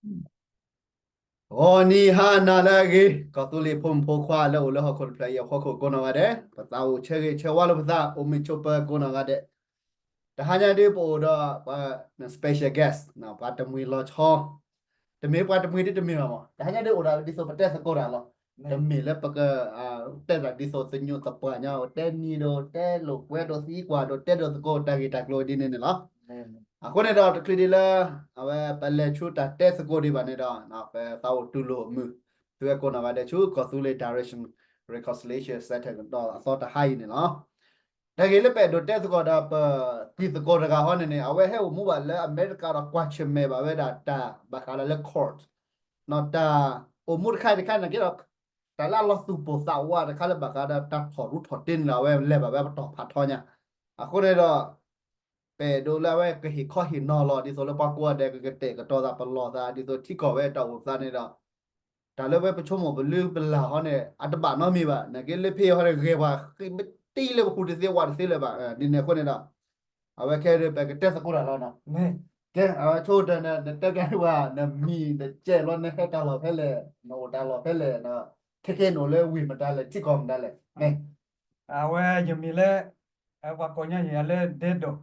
ဂီၤနံၤဟါနၤလၢအဂ့ၤ, ကီၢ်သူလ့ၤဖိမုၣ်ဖိခွါလၢအိၣ်လၢဟီၣ်ခိၣ်တဖျၢၣ်အံၤအဖီခိၣ်ကိးနီၢ်ဂၤဒဲး, ပသးအိၣ်ဆၢဂ့ၤဆၢဝါလိာ်ပသး အိၣ်မုာ်ဆိးပၢၤကိးနီၢ်ဂၤဒဲး, တဟါညါဒ်ပအိၣ်ဒီးပှၤ special guest ပှၤတမှံၤလီၤဆီ, တမ့ၢ်ပှၤတမှံၤဒ်တမ့ၢ်ဘၣ်မး, တဟါညါဒ်အိၣ်ဒီးဒ်သိးပတဲသကိးတၢ်လီၤ, တမ့ၢ်လၢပက တဲတၢ်ဒ်သိးသညိးသပှၢ်ညီ တဲနံၤဒီး တဲလိာ်ကွဲဒီးသံကွၢ်ဒီး တဲဒီးသကိးတၢ်ဂ့ၢ်တၢ်ကျိၤဒ်န့ၣ်န့ၣ်လီၤ. အဃိန့ၣ်ဒီးတချုးဒံးလၢ အဝဲပလဲၤဆူတၢ်တဲသကိးဒံးဘၣ်န့ၣ်ဒီး ပသးအိၣ်တူၢ်လိာ်မုာ် သုဝဲကိးနီၢ်ဂၤဒဲးဆူ ကီၢ်သူလ့ၤ Direction Reconciliation Center ကဒီးအသီတဟါအံၤန့ၣ်လီၤ. တၢ်ဂ့ၢ်လၢပအဲၣ်ဒိးတဲသကိးဒီးပတံၤသကိးတဂၤဟီန့ၣ်န့ၣ် အဝဲဟဲအိၣ်မူဘၣ်လၢအမဲရကၤဒီးကွၢ်ဆၢၣ်မဲာ်ဘၣ်ဝဲဒၣ်တၢ်ဘၣ်ဃးဒီးလၢ court နီၢ်တၢ်အိၣ်မူတခါအံၤတခါန့ၣ်က့ဒီး တၢ်လၢအလီၤသူၣ်ပိၢ်သးဝးတခါလၢဘၣ်ဃးဒီးတၢ်ထီၣ်ရူထီၣ်တ့န့ၣ်ဒီး အဝဲလဲၤဘၣ်ဝဲပတီၢ်ဖးထီညါ, အဃိန့ၣ်ဒီး ပအဲၣ်ဒိးလၢအဝဲကဟ့ၣ်ခီဟ့ၣ်နီၤလီၤ ဒ်သိးလၢပှၤကိးဂၤဒဲးကကတဲာ်ကတီၤသးပလီၢ်သး ဒ်သိးထံကီၢ်ဝဲတၢ်အိၣ်သးန့ၣ်ဒီး တၢ်လၢပဝဲပဆိကမိၣ်ပလုၢ်ပလၢ်ဟီန့ၣ် အတဘၣ်နီတမံၤဘၣ်, နာ်က့လၢဖဲအံၤဟီန့ၣ် ဂဲၤပှၤဃံးမတံလၢပဃုာ်တသ့ဝးတသ့လၢၤဘၣ်, ဒ်န့ၣ်အဃိန့ၣ်ဒီး အဝဲခဲအံၤပကတဲသကိးတၢ်လီၤနီၤ, ကဲ အဝဲဆိကတၢၢ်န့ၣ် နတဲပျးဒံးဝဲ နမံၤနကဲးလီၤ နဟဲတၢ်လီၢ်ဖဲလဲၣ် နအိၣ်တၢ်လီၢ်ဖဲလဲၣ်, ခဲခဲနအိၣ်လၢဝ့ၢ်မတၤလဲၣ် ထံကီၢ်မတၤလဲၣ်, အဝဲယမံၤလၢ ပှၤကိးညီနုၢ်ယၤလၢဒဲဒိၣ်,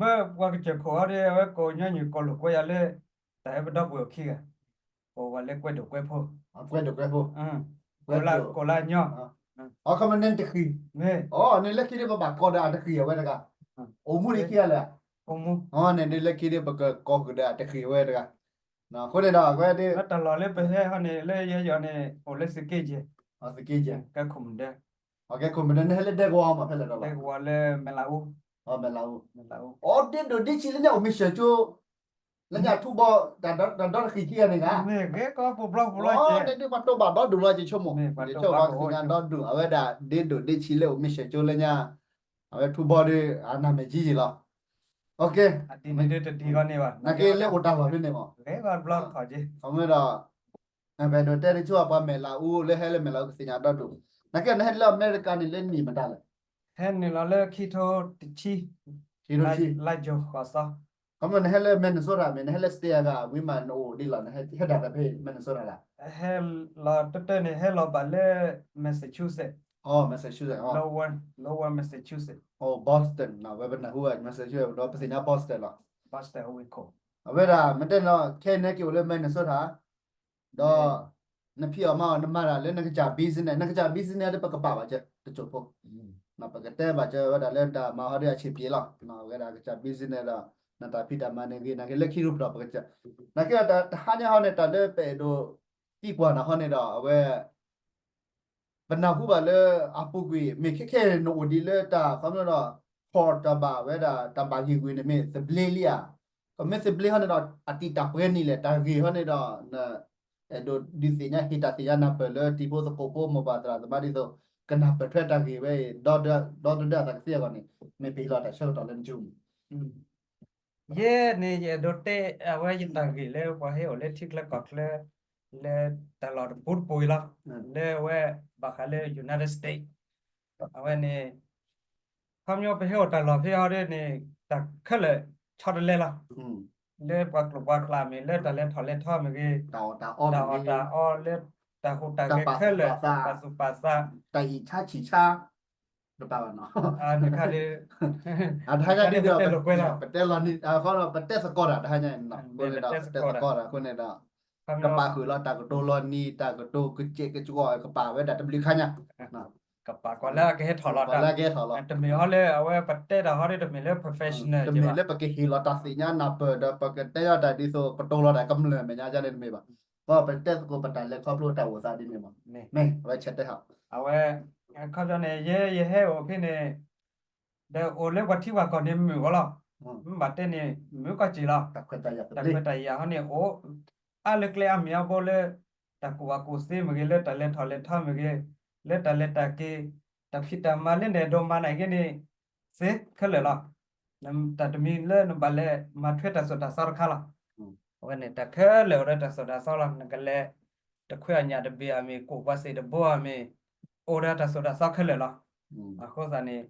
မ့ၢ်ပှၤကစၢၢ်ခိၣ်အီၤဒီး အဝဲကိးညီနုၢ်ကိးလိာ်ကွဲယၤလၢ တၢ်ဟဲပဒီပုၢ်ဝဲၢ်ခံဂၤ, ကိးဝဲလၢကွဲဒိၣ်ကွဲဖိ, ကွဲဒိၣ်ကွဲဖိ, ကိးလၢညီ, အခီပညီန့ၣ်တဃံး, မ့ၢ်, အန့ၣ်လၢခံဒ်ပဘၣ်ကိးဒီးအတဃံးအဝဲတဂၤ, အိၣ်မူဒံးခံဂၤလဲၣ်, အိၣ်မူ, အန့ၣ်ဒ်လၢခံဒ်ပကကိးဃုာ်ဒီးအတဃံးအဝဲတဂၤ, အဃိန့ၣ်ဒီးအဝဲဒ် တၢ်လီၢ်လၢပဟဲဟီန့ၣ် လၢယဲယီၤန့ၣ် အိၣ်လၢသုးက့ယဲၢ်, သုးက့ယဲၢ်, ကဲခိၣ်မုၢ်ဒၢ အကဲခိၣ်မုၢ်ဒၢ နဟဲလၢဒဲကဝီၤမး ဖဲလဲၣ်ဒီးလီၤ, ဒဲကဝီၤလၢမဲၢ်လးအူ, မဲၢ်လးအူ, အီဒ့ဒိၣ်ဒ့ဆံးလၢညါအိၣ်မ့ၢ်စၢၤကၠိ, လၢညါထူဘီ တၢ်ဒီတဃံးခံဂၤန့ၣ်ဂ့ၤ, အဒ့ဒ်ပှၤတိၢ်ဘၣ်ဒီဒူၣ်လီၤ ယဆိကမိၣ်, ယဆိကမိၣ်ပှၤကသ့ၣ်ညါဒီဒူၣ် အဝဲဒၣ်ဒ့ဒိၣ်ဒ့ဆံးလၢအိၣ်မ့ၢ်စၢၤကၠိလၢညါ, အဝဲထူဘီဒီး အနၢ်မဲာ်ကံယံာ်လီၤ, နာ်က့လၢအိၣ်တၢ်လီၢ်ဖဲန့ၣ်မး, အမ့ၢ်ဒီး ပအဲၣ်ဒိးတဲတဆိ ပှၤမဲၢ်လးအူလၢဟဲလၢမဲၢ်လးအူကသ့ၣ်ညါဒီဒူၣ်, နာ်က့နဟဲလၢအမဲရကၤန့ၣ်လၢနံၣ်မတၤလဲၣ်, ဟဲနုာ်လီၤလၢခံထိတဆံ, လါယိၤဃီးသီ, ခီမ့ၢ်နဟဲလၢ Minnesota မ့ၢ် နဟဲလၢ state အဂၤ ဝံၤမးနအိၣ်ဒ်လဲၣ် နဟဲဒၣ်တၢ်ဖဲ Minnesota ဒၣ်, ဟဲလီၤတၢ်တၢ်န့ၣ် ဟဲလီၤဘၣ်လၢ Massachusetts, အ Massachusetts, Lowell, Lowell Massachusetts, အ Boston နီၤ ဝဲပနၢ်ဟူဘၣ် Massachusetts ဒီးပသ့ၣ်ညါ Boston လီၤ, အဝဲဒၣ် မ့ၢ်တဲနီၤ ခဲအံၤနဟဲက့ၤအိၣ်လၢ Minnesota ဒီး နဖံးအီၣ်မၤအီၣ် နမၤတၢ်လၢနကစၢ် business နကစၢ် business ဒီးပကပာ်ဘၣ်ကဲတစိၢ်ဖိ, ပကတဲဘၣ်ကဲဝဲဒၣ်လၢတၢ်မၤဟီဒီးအဆံးပျ့ၤလီၤ, ဝဲဒၣ်ကစၢ် business ဒီး နတၢ်ဖံးတၢ်မၤန့ၣ်ဂ့ၤ နာ်က့လၢခံရူၢ်ပတီၢ်ပကစၢ်, နာ်က့တဟါညါဟီန့ၣ် တၢ်လၢပအဲၣ်ဒိးသံကွၢ်နၤဟီန့ၣ်ဒီး အဝဲ ပနၢ်ဟူဘၣ်လၢအပူၤကွံာ် မ့ၢ်ခဲခဲအံၤနအိၣ်ဒံးလၢတၢ်ခီဖျိဒီး ခီၣ်တၢ်ဘၣ်ဝဲဒၣ်တၢ်ဘၣ်ဂ့ၢ်ဝံၤန့ၣ်မ့ၢ်သဘျ့လံဧါ, ကမ့ၢ်သဘျ့ဟီန့ၣ်ဒီး အတံာ်တၢ်ပှဲၤနံၣ်လဲၣ် တၢ်ဂ့ၢ်ဟီန့ၣ်ဒီး အဲၣ်ဒိးဒုးသ့ၣ်ညါဟ့ၣ်တၢ်သ့ၣ်ညါနၢ်ပၢၢ်လၢတံၤဖိသကိးဖိ မိၢ်ပၢ်သရၣ်သမါဒ်သိး ကနၢ်ပၢၢ်ထွဲတၢ်ဂ့ၢ်ဝဲအံၤ ဒီတဒၢအသးကသ့အဂီၢ်န့ၣ် မ့ၢ်ပဟ့ၣ်လီၤတၢ်ဆၢကတီၢ်လၢနကမုၢ် ယဲန့ၣ် ယအဲၣ်ဒိးတဲ အဝဲယတၢ်ဂ့ၢ်လၢပှၤဟဲအိၣ်လၢထံချၢကီၢ်ချၢ လၢတၢ်လီၢ်တပူၤတပူၤအံၤလီၤ. လၢအဝဲဘၣ်ဃးလၢ United States အဝဲန့ၣ် ခီပညီပဟဲအိၣ်တၢ်လီၢ်ဖဲအံၤဒီးန့ၣ် တၢ်ခဲလၢာ်ဆီတလဲလီၤ. လၢပှၤကျိာ်ပှၤကျဲမ့ၢ် လၢတၢ်လဲၤထီၣ်လဲၤထီမ့ၢ်ဂ့ၤ, တၢ်အီၣ်တၢ်အီမ့ၢ်ဂ့ၤ, တၢ်အီၣ်တၢ်အီလၢ တၢ်ဟူးတၢ်ဂဲၤခဲလၢာ် ပာ်သူၣ်ပာ်သး တၢ်အံၣ်ဆါဆံၣ်ဆါ တပာ်ဘၣ်နီၤ, တဟါညါဒ်ဒီး ပတဲလီၤန့ၣ် ပတဲသကိးတၢ်တဟါညါန့ၣ် ပတဲသကိးတၢ်အဃိန့ၣ်ဒီး ကပာ်ဃုာ်လီၤတၢ်ကတိၤလီၤနံၤ တၢ်ကတိၤကစဲးကကီး ကပာ်ဝဲဒၣ်တဘျုးခါညါ ကပာ်ကီးလၢအကဟဲထီၣ်လီၤတၢ် တမ့ၢ်အီၤလၢအဝဲပတဲတၢ်ဟီဒီး တမ့ၢ်လၢ professional တမ့ၢ်လၢပကဟ့ၣ်လီၤတၢ်သ့ၣ်ညါနၢ်ပၢၢ်ဒီး ပကတဲယီၤတၢ်ဒ်သိး ပတိၤလီၤတၢ်ကမျၢၢ်မဲာ်ညါဒ်န့ၣ်တမ့ၢ်ဘၣ်. ပတဲသကိးပတၢ်လဲၤခီဖျိတၢ်အိၣ်သးဒ်န့ၣ်မး. မ့ၢ်အဝဲဆဲးတဲဟီ အဝဲ ခီပညီန့ၣ် ယဲယဟဲအိၣ်ဖဲန့ၣ် ဒီးအိၣ်လၢပှၤထံပှၤကီၢ်န့ၣ်မုာ်ဝဲလီၤ. မ့ၢ်ဘၣ်တဲန့ၣ် မုာ်ကီၢ်စ့ၢ်လီၤ. တၢ်ခွဲးတၢ်ယာ်ဟီန့ၣ်အိၣ် အါလၢကျဲအါမ့ၢ်အါဘိလၢ တၢ်ကူၣ်ဘၣ်ကူၣ်သ့မ့ၢ်ဂ့ၤ လၢတၢ်လဲၤထီၣ်လဲၤထီမ့ၢ်ဂ့ၤ လၢတၢ်လဲၤတၢ်က့ၤ တၢ်ဖံးတၢ်မၤလၢနအဲၣ်ဒိးမၤနၤက့ၤန့ၣ် သ့ခဲလၢာ်လီၤ. တၢ်တမံၤလၢနဘၣ်လဲၤမၤထွဲတၢ်သိၣ်တၢ်သီတခါလီၤ. အဝဲန့ၣ် တၢ်ခဲလၢာ်အိၣ်ဒီးတၢ်သိၣ်တၢ်သီလီၤ. နကလဲၤ တခွဲအညၣ်တဘ့ၣ်အမ့ၢ် ကူၣ်ပှၤသ့ၣ်တဘိအမ့ၢ် အိၣ်ဒီးတၢ်သိၣ်တၢ်သီခဲလၢာ်လီၤ. အဃိသတးန့ၣ်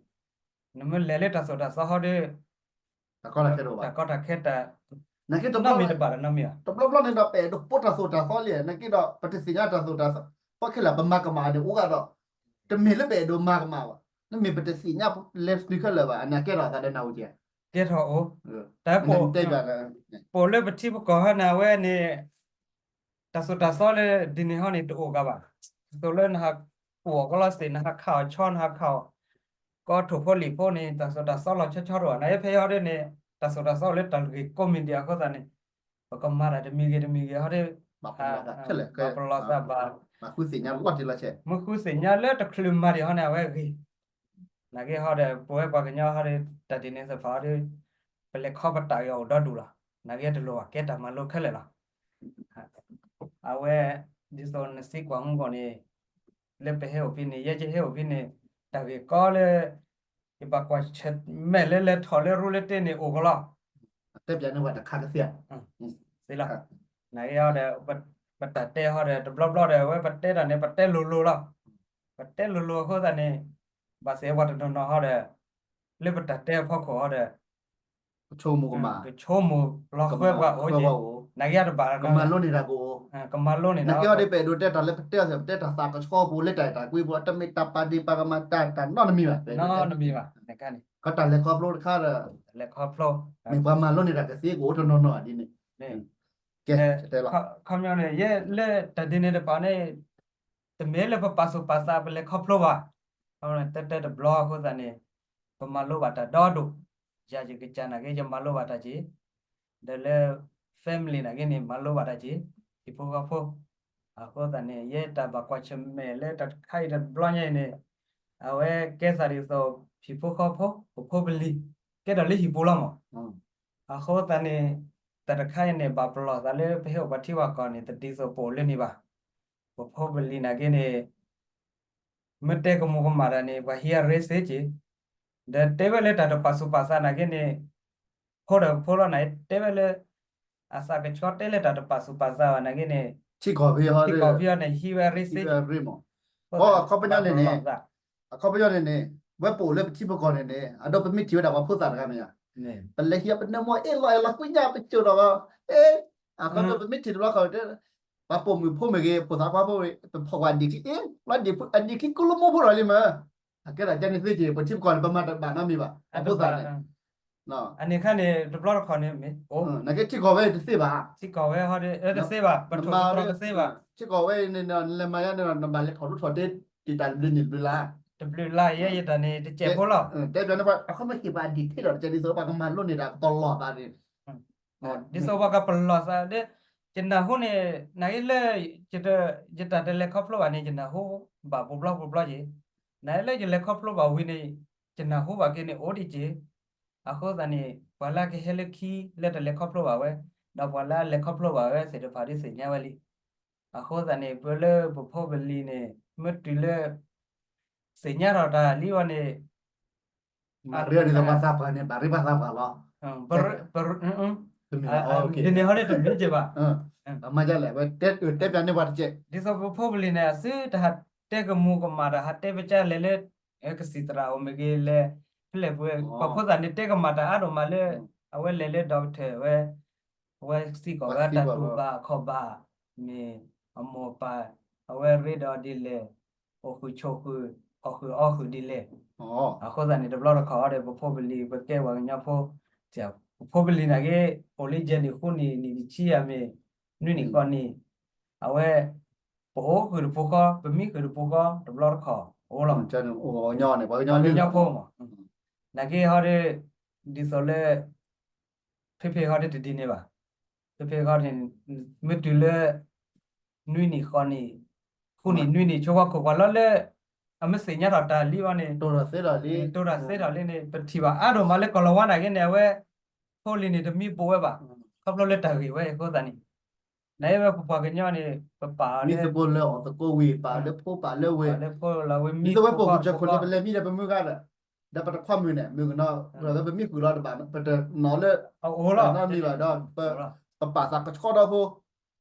နမ့ၢ်လဲၤလၢတၢ်သိၣ်တၢ်သီဟီဒီး တၢ်ကီတၢ်ခဲတအိၣ်ဘၣ်. တၢ်ကီတၢ်ခဲတၢ် နာ်က့တဘျီ တဘျီဘျီန့ၣ်ဒီး ပအဲၣ်ဒိးပိာ်တၢ်သိၣ်တၢ်သီလံ, နာ်က့ဒီး ပတသ့ၣ်ညါတၢ်သိၣ်တၢ်သီခဲလၢာ်, ပမၤကမၣ်န့ၣ်အိၣ်ဂၤဒီး တမ့ၢ်လၢပအဲၣ်ဒိးမၤကမၣ်ဘၣ်, နမ့ၢ်ပတသ့ၣ်ညါလၢသုခဲလၢာ်ဘၣ်, အနာ်ကဲထီၣ်သးဒီးနၢ်ဟူကဲ, ကဲထီၣ်အိၣ်, တၢ်ပိာ်လၢပထံပကီၢ်ဟီန့ၣ် အဝဲန့ၣ် တၢ်သိၣ်တၢ်သီလၢဒ်န့ၣ်ဟီန့ၣ် တအိၣ်ဂၤဘၣ်. ဒ်သိးလၢနဟးအိၣ်အကလီစ့ၣ် နဟးခးအီၤဆီ နဟးခးအီၤ ကီထိၣ်ဖိလံၣ်ဖိန့ၣ် တၢ်သိၣ်တၢ်သီလီၤဆီဆီတအိၣ်ဘၣ်. နာ်က့ဖဲအံၤဟီဒ်န့ၣ် တၢ်သိၣ်တၢ်သီလၢတၢ်ဂ့ၢ်ကိးမံၤဒဲးအဃိသတးန့ၣ် ပကမၤတၢ်တမံၤဂ့ၤတမံၤဂ့ၤဟီဒ် ဘၣ်ပလီၢ်သးခဲလၢာ်, ဘၣ်ပလီၢ်သးဘၣ်, မၤဃုသ့ၣ်ညါလီၤတံၢ်လီၤဆဲး, မ့ၢ်ဃုသ့ၣ်ညါလၢတချုးမၤဒံးဟီန့ၣ် အဝဲဂ့ၤ နာ်က့ဟီဒီး ပဝဲပှၤကညီဟီဒီး တၢ်ဒ်န့ၣ်သ့ၣ်တဖၣ်ဟီဒီး ပလဲၤခီပတာ်ဂ့ၤအီၤအိၣ်ဒီဒူၣ်လီၤ. နာ်က့တလိၣ်ဘၣ် ကဲတၢ်မၤလိခဲလၢာ်လီၤ. အဝဲ ဒ်သိးနသံကွၢ်မူကီၢ်န့ၣ် လၢပဟဲအိၣ်ဖဲန့ၣ် ယဲယဟဲအိၣ်ဖဲန့ၣ် တၢ်ဂ့ၢ်ကီလၢ ယဘၣ်ကွၢ်ဆၢၣ်မဲာ်လၢလဲၤထီၣ်လၢရူလၢတ့န့ၣ်အိၣ်ကလီၤ. တဲပျးန့ၢ်ဝဲတခါကသ့ဧါ, သ့လီၤ. နာ်က့ဟီဒီး ပတၢ်တဲဟီဒီး တဘျီဘျီဒီး အဝဲပတဲတၢ်န့ၣ် ပတဲလိၤလိၤလီၤ. ပတဲလိၤလိၤအဃိသတးန့ၣ် ဘၣ်သ့ၣ်ပှၤတနီၤနီၤဟီဒီး လၢပတၢ်တဲအဖီခိၣ်ဟီဒီး ကဆိကမိၣ်ကမၣ်, ကဆိကမိၣ်လီၤဃွဲပှၤအိၣ်က့ၤ, နာ်က့တဘၣ် ကမၤလိန့ၢ်တၢ်ကအိၣ်, ကမၤလိန့ၢ်တၢ်, နာ်က့ဟီဒီးပအဲၣ်ဒိးတဲတၢ်လၢပတဲအီၤ ပတဲတၢ်သးကဆှီပူၤလၢတၢ်အဲၣ်တၢ်ကွံပူၤ တမ့ၢ်တၢ်ပာ်ဒ့ၣ်ပာ်ကမၣ်တၢ်တၢ်နီတမံၤဘၣ်, နီတမံၤဘၣ်, ခီတၢ်လဲၤခီဖျိတခါဒီး လဲၤခီဖျိ မ့ၢ်ပှၤမၤလိန့ၢ်တၢ်ကသ့ကအိၣ်တနီၤနီၤဒ်န့ၣ်, ကဲ, ခီပညီန့ၣ် ယဲလၢတၢ်ဒ်န့ၣ်တဖၣ်န့ၣ် တမ့ၢ်လၢပပာ်သူၣ်ပာ်သးပလဲၤခီဖျိဘၣ်, တဲတဲတဘျီအဃိသတးန့ၣ် ပမၤလိဘၣ်တၢ်ဒီဒိၣ်, ယၤယကစၢ်နာ်က့ ယမၤလိဘၣ်တၢ်က့ၤ, ဒီးလၢ family နာ်က့န့ၣ် မၤလိဘၣ်တၢ်က့ၤ, ဟံၣ်ဖိဃီဖိ, အဃိသတးန့ၣ် ယဲတၢ်ဘၣ်ကွၢ်ဆၢၣ်မဲာ်လၢတၢ်တခါအံၤတဘျီညါအံၤန့ၣ် အဝဲကဲသးဒ်သိး ဟံၣ်ဖိဃီဖိ, ပဖိပလံၤ, ကဲထီၣ်လၢဟံၣ်ပူၤလီၤမး, အဃိသတးန့ၣ် တၢ်တခါအံၤန့ၣ် ဘၣ်ပလီၢ်သးလၢပဟဲအိၣ်ပှၤထံပှၤကီၢ်န့ၣ် တဒ်သိးပအိၣ်လၢန့ၣ်ဘၣ်, ပဖိပလံၤနာ်က့န့ၣ် မ့ၢ်တဲကမူၤကမၣ်တၢ်န့ၣ် ပှၤဟံးအရ့စ့က့ၤ, ဒီးတဲဝဲလၢတၢ်တပာ်သူၣ်ပာ်သးနာ်က့န့ၣ် ဖိဒီးဖိလီၤနၤ တဲဝဲလၢ အသးကဆှီတဲလၢတၢ်တပာ်သူၣ်ပာ်သးဘၣ်နာ်က့န့ၣ် ထံကီၢ်ဖဲဟီ ထံကီၢ်ဖဲဟီန့ၣ် ဟံးဝဲအရ့စ့က့ၤ, အခီပညီန့ၣ်န့ၣ်, အခီပညီန့ၣ်န့ၣ် ဝဲပအိၣ်လၢပထံပကီၢ်န့ၣ်န့ၣ် အဒိပမ့ၢ်ထံၣ်ဝဲဒၣ်ပှၤဖိသၣ်တဂၤမ့ၢ်ဧါ, ပလဲၤဟံးအပနၢမီၢ်အ့ၣ်လီၤအဲၣ်လီၤကွံညါ ပစိာ်ထီၣ်ဘၣ်, အဃိပမ့ၢ်ထံၣ်တဘျီဃီ ပှၤပိာ်မုၣ်ဖိမ့ၢ်ဂ့ၤ ဖိသၣ်ခွါဖိ ပဖီၣ်ကွၢ်ဒံၣ်ခံအ့ၣ် လီၤဒံၣ်အဒံၣ်ခံကူလၢမိၢ်ဖိထီၣ်လံမ့ၢ်, အကဲဒၣ်ကဲန့ၣ်သ့က့ၤ ပထံပကီၢ်န့ၣ် ပမၤတဘၣ်နီတမံၤဘၣ် အဖိသၣ်န့ၣ် အန့ၣ်ခါန့ၣ် တဘျီတခီၣ်န့ၣ်မ့ၢ် နာ်က့ထံကီၢ်ဝဲတသ့ဘၣ်, ထံကီၢ်ဝဲဟီဒ်တသ့ဘၣ် ပထိၣ်တသ့ဘၣ်, ထံကီၢ်ဝဲန့ၣ် နလဲၤမၤယါန့ၣ် နဘၣ်လဲၤထီၣ်ဒိထီၣ်တဲ တၢ်တဘျုးနံၣ်တဘျုးလါ, တဘျုးလါယဲယတၢ်န့ၣ် တစဲးဖိလီၤ, တဲပျးန့ၣ် အခီပညီဟ့ၣ်ပှၤအဒံၣ်ထံလီၤ တကဲဒ်သိးပှၤကမၤလိန့ၢ်တၢ်ကပလီၢ်သးန့ၣ် ဒ်သိးပှၤကပလီၢ်သးဒီး ယနၢ်ဟူန့ၣ် နာ်က့လၢ ယတၢ်တလဲၤခီဖျိဘၣ်န့ၣ် ယနၢ်ဟူဘၣ်ပူၤဘျီပူၤဘျီက့ၤ, နာ်က့လၢယလဲၤခီဖျိဘၣ်ဝံၤန့ၣ် ယနၢ်ဟူဘၣ်က့ၤန့ၣ် အိၣ်ဒံးက့ၤ, အဃိသတးန့ၣ် ပှၤလၢကဟဲလၢခံလၢတလဲၤခီဖျိဘၣ်ဝဲ ဒီးပှၤလၢအလဲၤခီဖျိဘၣ်ဝဲသ့ၣ်တဖၣ်ဒ်သ့ၣ်ညါဝဲလံ, အဃိသတးန့ၣ် ပလၢပဖိပလံၤန့ၣ် မ့ၢ်တုၤလၢ သ့ၣ်ညါထီၣ်တၢ်လံဝဲန့ၣ် မၤရ့ဒ်သိးပှၤသးပှၢ်န့ၣ် ဘၣ်ရ့ပှၤသးပှၢ်လီၤ, ဒ်န့ၣ်ဟီဒ်တမ့ၢ်က့ၤဘၣ်, မၤဒ်လဲၣ် ဝဲတဲပျးန့ၢ်ပှၤတကဲး, ဒ်သိးပဖိပလံၤန့ၣ် အသုတဟးတဲကမူၤကမၣ်ဒီး ဟးတဲပကၢ်လဲၤလၢ ကသံၣ်သရၣ်အိၣ်မ့ၢ်ဂ့ၤ လဲၤဖဲလဲၣ်ပှဲၤ ပှၤဖိသၣ်န့ၣ် တဲကမၣ်တၢ်အါဒိၣ်မးလၢ အဝဲလဲၤလၢ doctor ဝဲ အဝဲစံးကီးဝဲတၢ်တူၢ်ဘၣ်ခီၣ်ဘၣ် မ့ၢ်အမိၢ်အပၢ် အဝဲရ့ဒီးဒ်လဲၣ်, အိၣ်ဃုာ်ဆိးဃုာ် အီၣ်ဃုာ်အီဃုာ်ဒ်လဲၣ်, အဃိသတးန့ၣ် တဘျီတခီၣ်ဒီး ပဖိပလံၤ ပကဲပှၤကညီဖိ ပဖိပလံၤနာ်က့ အိၣ်လံယဲၢ်နံၣ်ဃုနံၣ် နံၣ်တဆံယၤမ့ၢ် နွံနံၣ်ဃီနံၣ်, အဝဲ ပအိၣ်ဃုာ်တပူၤဃီ ပမံဃုာ်တပူၤဃီ တဘျီတခီၣ် အိၣ်လီၤ, ပှၤကညီဖိမး, နာ်က့ဟီဒီး ဒ်သိးလၢ ဖဲဖဲဟီဒီးတဒ်န့ၣ်ဘၣ်, ဖဲဖဲဟီန့ၣ် မ့ၢ်တုၤလၢ နွံနံၣ်ဃီနံၣ် ဃုနံၣ်နွံနံၣ် ဆိဝဲခိၣ်ပှၤလီၤလၢ အမ့ၢ်သ့ၣ်ညါထီၣ်တၢ်လံဝဲန့ၣ် တိၢ်ဒီးသ့ဒီးလံန့ၣ် ပထံၣ်ဘၣ်အါဒိၣ်မးလၢကီၢ်လီၤဝါနာ်က့န့ၣ် အဝဲ ဖိလံၤန့ၣ် တမံပူၤဝဲဘၣ်, ခီဖျိလၢတၢ်ဂ့ၢ်ဝဲအဃိသတးန့ၣ် နဝဲပပှၤကညီန့ၣ် ပပာ်အီၤလၢ မံသကိးလၢအီၣ်သကိးဝံၤ ပာ်လၢဖိပာ်လၢဝဲ, လၢဖိလီၤဝဲ မံသကိးခိၣ်စၢခိၣ်န့ၣ် ပလဲၤမံဒီးပမုၢ်ဂၤဒီး ဒီးပတခွါမုၣ်န့ၣ် မုၣ်ကနီၤ ပမံဃုာ်လီၤတဘၣ် ပတနီၤလၢ အအိၣ်လီၤ နီတမံၤဘၣ်ဒီး ပပာ်သးကဆှီဒီဖိ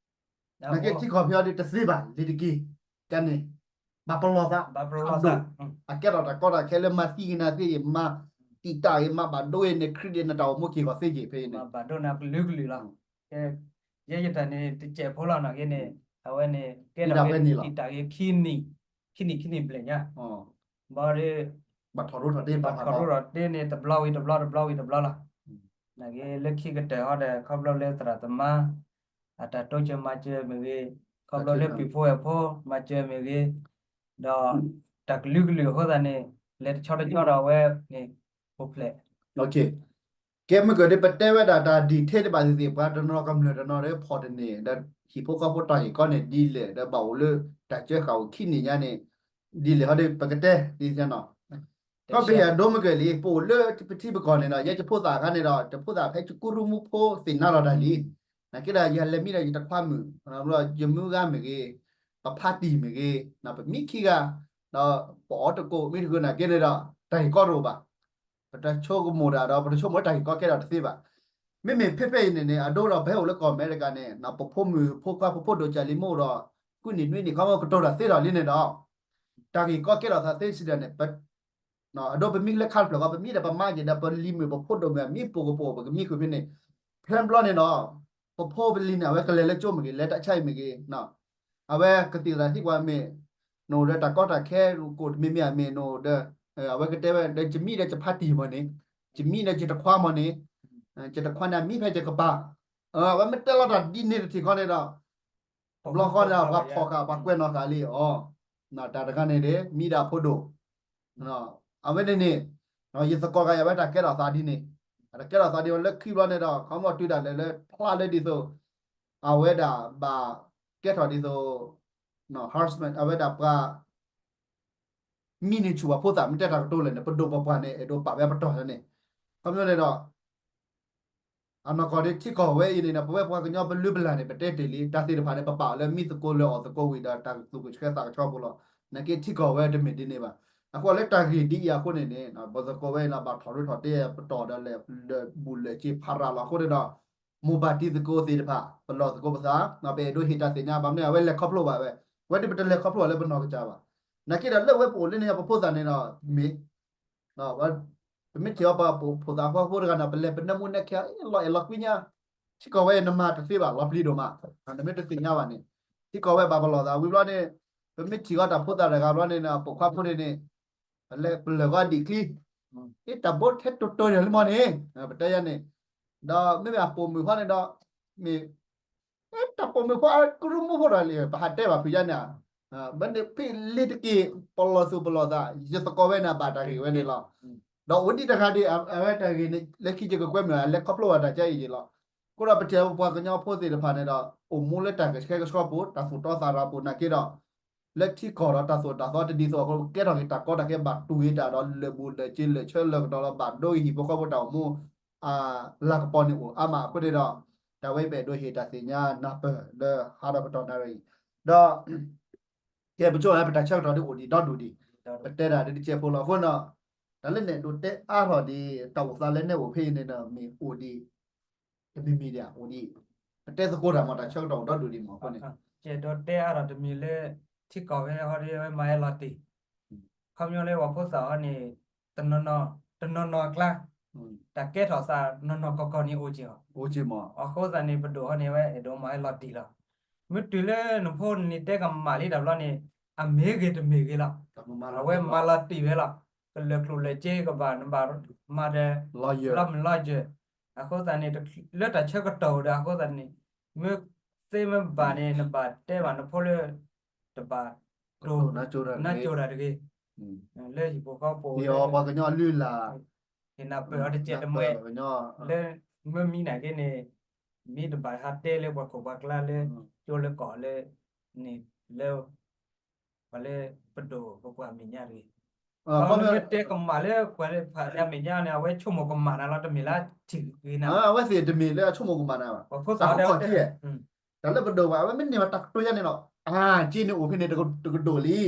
နာ်က့ထံကီၢ်ဖဲအံၤဒီးတသ့ဘၣ် လံၤတက့ၢ် ကန့ၣ် ဘၣ်ပလီၢ်သး အဒိၣ် အကဲထီၣ်တၢ်ကီတၢ်ခဲလၢမၤသံက့ၤနၤသ့က့ၤ မၤတံာ်တာ်က့ၤ မၤဘၣ်ဒိက့ၤန့ၣ် ခရံာ်ဒ့ၣ်နတၢ်အိၣ်မူက့ၤဂီၤသ့က့ၤဖဲအံၤန့ၣ် ဘၣ်ဒိနၤကလုာ်ကလုာ်လီၤ ယဲယတၢ်န့ၣ် တစဲးဖိလီၤနီၢ်က့န့ၣ်, အဝဲန့ၣ် ကဲထီၣ်ဝဲတံာ်တာ်ဂ့ၤ ခံနံၣ်, ခံနံၣ်ခံနံၣ်ဘျဲၣ်ညါ, ဘၣ်ဒီး ဘၣ်ထီၣ်ရိထီၣ်တ့ၢ် ဘၣ်ထီၣ်ရိထီၣ်တ့ၢ်န့ၣ် တဘျီဝံၤတဘျီ တဘျီဝံၤတဘျီလီၤ. နာ်က့လၢခံကတၢၢ်ဟီဒီး ခီဖျိလၢသရၣ်သမါ အတၢ်တိစၢၤမၤစၢၤမ့ၢ်ဂ့ၤ, ခီဖျိလၢပံၤဖိဝဲၢ်ဖိမၤစၢၤမ့ၢ်ဂ့ၤ, ဒီးတၢ်ကလုာ်ကလုာ်အဃိသတးန့ၣ် လဲၤတဆီတဆီဒီးအဝဲန့ၣ် ပူၤဖျဲး ကဲမုၢ်ကၢၢ်ဒ်ပတဲဝဲဒၣ်တၢ် detail တဘၣ်သ့ၣ်သ့ၣ် ပှၤတနီၤကမျၢၢ်တနီၤဒီးဖီၣ်တန့ၢ် ဒီးဟံၣ်ဖိဃီဖိတၢ်ဂ့ၢ်ကီန့ၣ်ဒ်လဲၣ် ဒီးဘၣ်အိၣ်လၢတၢ်စၢဃာ်အိၣ်ခံနံၣ်ညါန့ၣ် ဒ်လဲၣ်ဟီဒီးပကတဲဒ်န့ၣ်နီၤ. ခီပယၤဒိမုၢ်ကၢၢ်လံ ပအိၣ်လၢပထံပကီၢ်န့ၣ်ဒီး ယဲယဖိသၣ်အခါန့ၣ်ဒီး တဖိသၣ်ဖဲယကူၣ်ရူၢ်မူဖိသ့ၣ်နါလီၤတၢ်လံ. နာ်က့ဒီးယလဲၤမံဒီးယတခွါမုၣ်, ယမုၢ်ဂၤမ့ၢ်ဂ့ၤ, ပဖါတံၢ်မ့ၢ်ဂ့ၤ, ပမံခံဂၤ, ဒီးပအီၣ်တကိးမ့ၢ်တဂ့ၤနာ်က့န့ၣ်ဒီး တၢ်ဂ့ၢ်ကီတအိၣ်ဘၣ်. ပတဆိကမိၣ်တၢ်ဒီး ပတဆိကမိၣ်လၢတၢ်ဂ့ၢ်ကီကဲထီၣ်တသ့ဘၣ်. မ့မ့ၢ်ဖဲဖဲအံၤန့ၣ်န့ၣ် အဒိဒီးပဟဲအိၣ်လၢကီၢ်အမဲရကၤန့ၣ် ပဖိမုၣ်ဖိခွါပဖိဒိၣ်ကၢ်လံမ့ၢ်အိၣ်ဒီး ဃုနံၣ်နွံနံၣ်ခီမ့ၢ်ကတိၤတၢ်သ့ထီၣ်လံန့ၣ်ဒီး တၢ်ဂ့ၢ်ကီကဲထီၣ်သးသ့စံးဒၣ်န့ၣ် အဒိပမံလၢခါတဖျၢၣ်ဃီ ပမံဒီးပမါက့ၤဒီး ပလံၤမုၣ်ပဖိဒိၣ်မုၣ်အမံပိာ်ကပိာ် ပကမံဃုာ်ဖဲန့ၣ် ဖဲဘျီန့ၣ်ဒီး ပဖိပလံၤန့ၣ် အဝဲကလဲၤလၢကၠိမ့ၢ်ဂ့ၤ လဲၤတၢ်ဆါအံၤမ့ၢ်ဂ့ၤ အဝဲကသံၣ်သရၣ်သံကွၢ်မ့ၢ် နအိၣ်ဒီးတၢ်ကီတၢ်ခဲကိးတမံၤမံၤဧါမ့ၢ်နအိၣ်ဒီး အဝဲကတဲဝဲဒီး ယမံဒီးယဖါတံၢ်မ့ၢ်န့ၣ် ယမံဒီးယတခွါမ့ၢ်န့ၣ် ယတခွါန့ၣ်အမံဖဲယကပၤ အဝဲမ့ၢ်တဲလီၤတၢ်ဒ်န့ၣ်တထံၣ်ခီန့ၣ်ဒီး တဘျီဃီန့ၣ် ပှၤဖီၣ်ဃာ် ပှၤကွဲးနီၣ်ဃာ်လံအီၤ တၢ်တဂၤန့ၣ်ဒီး မံဒၣ်ဖိဒိၣ် အဝဲန့ၣ်န့ၣ် ယသကိးဂၤယၤဝဲတၢ်ကဲထီၣ်သးဒ်န့ၣ် တၢ်ကဲထီၣ်သးဒ်ဝဲလၢခံဘျီန့ၣ်ဒီး ခီမီတုၤဒၣ်လဲာ်လၢဖျါလၢဒ်သိး အဝဲဒၣ်ဘၣ်ကဲထီၣ်ဒ်သိး harassment အဝဲဒၣ်ပှၤ မံန့ၢ်ဆူၣ်ပှၤဖိသၣ် မ့ၢ်တဲတၢ်ကတိၤလဲၣ်န့ၣ် ပဒိၣ်ပပှၢ်န့ၣ် အဲၣ်ဒိးပာ်ဝဲပတီၢ်န့ၣ် ခီပညီန့ၣ်ဒီး အနီၢ်ကီၢ်ဒ်ထံကီၢ်ဝဲအံၤန့ၣ်ဒီး ပဝဲပှၤကညီပလုၢ်ပလၢ်န့ၣ် ပတဲတ့ၢ်လံ တၢ်သ့ၣ်တဖၣ်န့ၣ် ပပာ်အီၤလၢမံသကိးလၢအီၣ်သကိးဝံၤဒီး တၢ်သူၣ်ကဆှဲသးကဆှီဖိလီၤ. နာ်က့ထံကီၢ်ဝဲတမ့ၢ်ဒ်န့ၣ်ဘၣ်. အဃိလၢတၢ်ဂ့ၢ်ဒ်အံၤအဃိန့ၣ်န့ၣ် ပသကိးဝဲအံၤန့ၣ် ဘၣ်ထီၣ်ရူးထီၣ်တ့ၢ်ပတီၢ်ဒီးလဲၤလၢာ်ဘူၣ်လၢာ်စ့ဖးရၤလီၤအဃိန့ၣ်ဒီး မိၢ်ပၢ်တံၤသကိးသ့ၣ်တဖၣ် ပလီၢ်သကိးပသး ပအဲၣ်ဒိးဟ့ၣ်တၢ်သ့ၣ်ညါ ဘၣ်မနုၤအဝဲလဲၤခီဖျိဘၣ်ဝဲ ဝဲဒ်ပတလဲၤခီဖျိဘၣ်လၢပနီၢ်ကစၢ်ဘၣ်. နာ်က့ဒီးလၢဝဲပအိၣ်လၢန့ၣ် ပဖိသၣ်န့ၣ်ဒီး မ့ၢ် ပမ့ၢ်ထံၣ်အီၤပဖိသၣ်ဃီဖိတဂၤန့ၣ် ပလဲၤပနၢမူနဲခဲ လီၤအဲၣ်လီၤကွံညါ ထံကီၢ်ဝဲအံၤနမၤတသ့ဘၣ် လီၤပျံၤဒိၣ်မး နမ့ၢ်တသ့ၣ်ညါဘၣ်န့ၣ် ထံကီၢ်ဝဲဘၣ်ပလီၢ်သးဝံၤဘျီန့ၣ် ပမ့ၢ်ထံၣ်အီၤတၢ်ဖိသၣ်တဂၤဘျီန့ၣ် အပိာ်ခွါဖိန့ၣ်န့ၣ် ပလဲၤပလၢၢ်ဂီၤဒံးချံ အ့ တၢ်ဘိထဲတိၤတိၤန့ၣ်လံမ့ၢ်န့ၣ် ပတဲယၤန့ၣ် ဒီးမ့မ့ၢ်အပိာ်မုၣ်ဃီန့ၣ်ဒီး မ့ၢ် တၢ်ပိာ်မုၣ်ဖိအကရူၢ်မူဖိဒီးလံ ပဟးတဲဘၣ်ဖုးယါန့ၣ် ဘၣ်န့ၣ်ဖဲလ့ၤတက့ၢ် ပလီၢ်သူၣ်ပလီၢ်သး ယသကိးဝဲန့ၣ် ဘၣ်တၢ်ဂ့ၢ်ဝဲန့ၣ်လီၤ. ဒီးအိၣ်ဒံးတဂၤဒံး အဝဲတၢ်ဂ့ၢ်န့ၣ် လၢခံယကကွဲမုာ် လဲၤခီဖျိဘၣ်တၢ်ကဲအံၤယံၤလီၤ. အဃိဒီးပထံၣ်ပပှၤကညီဖိသ့ၣ်တဖၣ်န့ၣ်ဒီး အိၣ်မူလၢတၢ်ကဆှဲကဆှီပူၤ တၢ်သူၣ်တီသးရၤပူၤနာ်က့ဒီး လၢထံကီၢ်ဒီးတၢ်သိၣ်တၢ်သီတဒ်သိးအဃိ ကဲထီၣ်က့ၤတၢ်ကီတၢ်ခဲဘၣ်တူၢ်ဂ့ၤတၢ်ဒီး လၢာ်ဘူၣ်လၢာ်စ့လၢာ်ဆၢလၢာ်ကတီၤလီၤ ဘၣ်ဒိဟံၣ်ဖိဃီဖိတၢ်အိၣ်မူ အလၤကပီၤန့ၣ်အိၣ်အါမးအဃိန့ၣ်ဒီး တၢ်ဝဲအံၤပအဲၣ်ဒိးဟ့ၣ်တၢ်သ့ၣ်ညါနၢ်ပၢၢ်လၢဟါဒီးကတီၢ်နၣ်ရံၣ် ဒီး ကဲပဆိကမိၣ်ပတၢ်ဆၢကတီၢ်ဒ်အိၣ်ဒံးဒီဒူၣ်ဒံး ပတဲဒၣ်ဒ်တကဲဖိလီၤ. အဃိန့ၣ် တၢ်လၢနဲၣ်ဒိးတဲအါထီၣ်ဒံး တၢ်အိၣ်သးလၢနဲၣ်အိၣ်ဖဲအံၤန့ၣ်ဒီး မ့ၢ်အိၣ်ဒံး တမံၤမံၤဒံးအိၣ်ဒံး ပတဲသကိးတၢ်မ့ၢ်တၢ်ဆၢကတီၢ်အိၣ်ဒီဒူၣ်ဒံးမ့ၢ်အဃိန့ၣ် ကဲဒိးတဲအါထီၣ်တမံၤလၢ ထံကီၢ်ဝဲဟီဒ်ဝဲမၤဟဲလီၤတံၢ် ခီပညီလၢပှၤဖိသၣ်ဟီန့ၣ် တနီၤနီၤအကျါ တၢ်ကဲထီၣ်သးနီၢ်နီၢ်ကီၢ်ကီၢ်န့ၣ်အိၣ်က့ၤအီၤ အဃိသတးန့ၣ် ပဒိၣ်ဟီန့ၣ်ဝဲအဲၣ်ဒိးမၤဟဲလီၤတံၢ်လီၤ. မ့ၢ်တုၤလၢနဖိန့ၣ်တဲကမၣ်လံတဘျီန့ၣ် အမ့ၢ်ဂ့ၤတမ့ၢ်ဂ့ၤလီၤ. အဝဲမၤလီၤတံၢ်ဝဲလီၤ. ကလၢာ်ကျိၣ်လၢာ်စ့ကဘၣ် နဘၣ်မၤဒီး လီမုၢ်လီယၢၢ် အဃိသတးန့ၣ် လၢတၢ်ဆၢကတီၢ်အိၣ်ဒီးအဃိသတးန့ၣ် မ့ၢ်သ့မ့ၢ်ဘၣ်န့ၣ် နဘၣ်တဲဘၣ်နဖိလၢ တဘၣ်တိၢ်နၢ်ကၠိတၢ်တဂ့ၤ လၢဟံၣ်ဖိဃီဖိ ပှၤကညီအလုၢ်အလၢ် ဟ့ၣ်နၢ်ပၢၢ်အီၤတစဲးတမှဲ လၢမ့ၢ်မံနာ်က့န့ၣ် မ့ၢ်တဘၣ်ဟးတဲလၢပှၤခိၣ်ပှၤကျါလၢ ကၠိလၢကီၢ်လၢ န့ၣ် လၢ ပှၤလၢပဒိၣ်ပပှၢ်မဲာ်ညါတဂ့ၤ မ့ၢ်တဲကမၣ်လၢပှၤလၢဖးညါမဲာ်ညါန့ၣ် အဝဲဆိကမိၣ်ကမၣ်နၤလီၤ တမ့ၢ်လၢထံၣ်ဂ့ၤနၤ အဝဲသ့ၣ်တမ့ၢ်လၢအဆိကမိၣ်ကမၣ်နၤဘၣ် ပှၤဖိသၣ်တၢ်လၢပဒိၣ်ဘၣ် အဝဲမ့ၢ်န့ၢ်ဘၣ်တၢ်ကတိၤယါန့ၣ်လီၤ အါ က့န့ၣ်အိၣ်ဖဲန့ၣ် တကဒိၣ်လံ လီ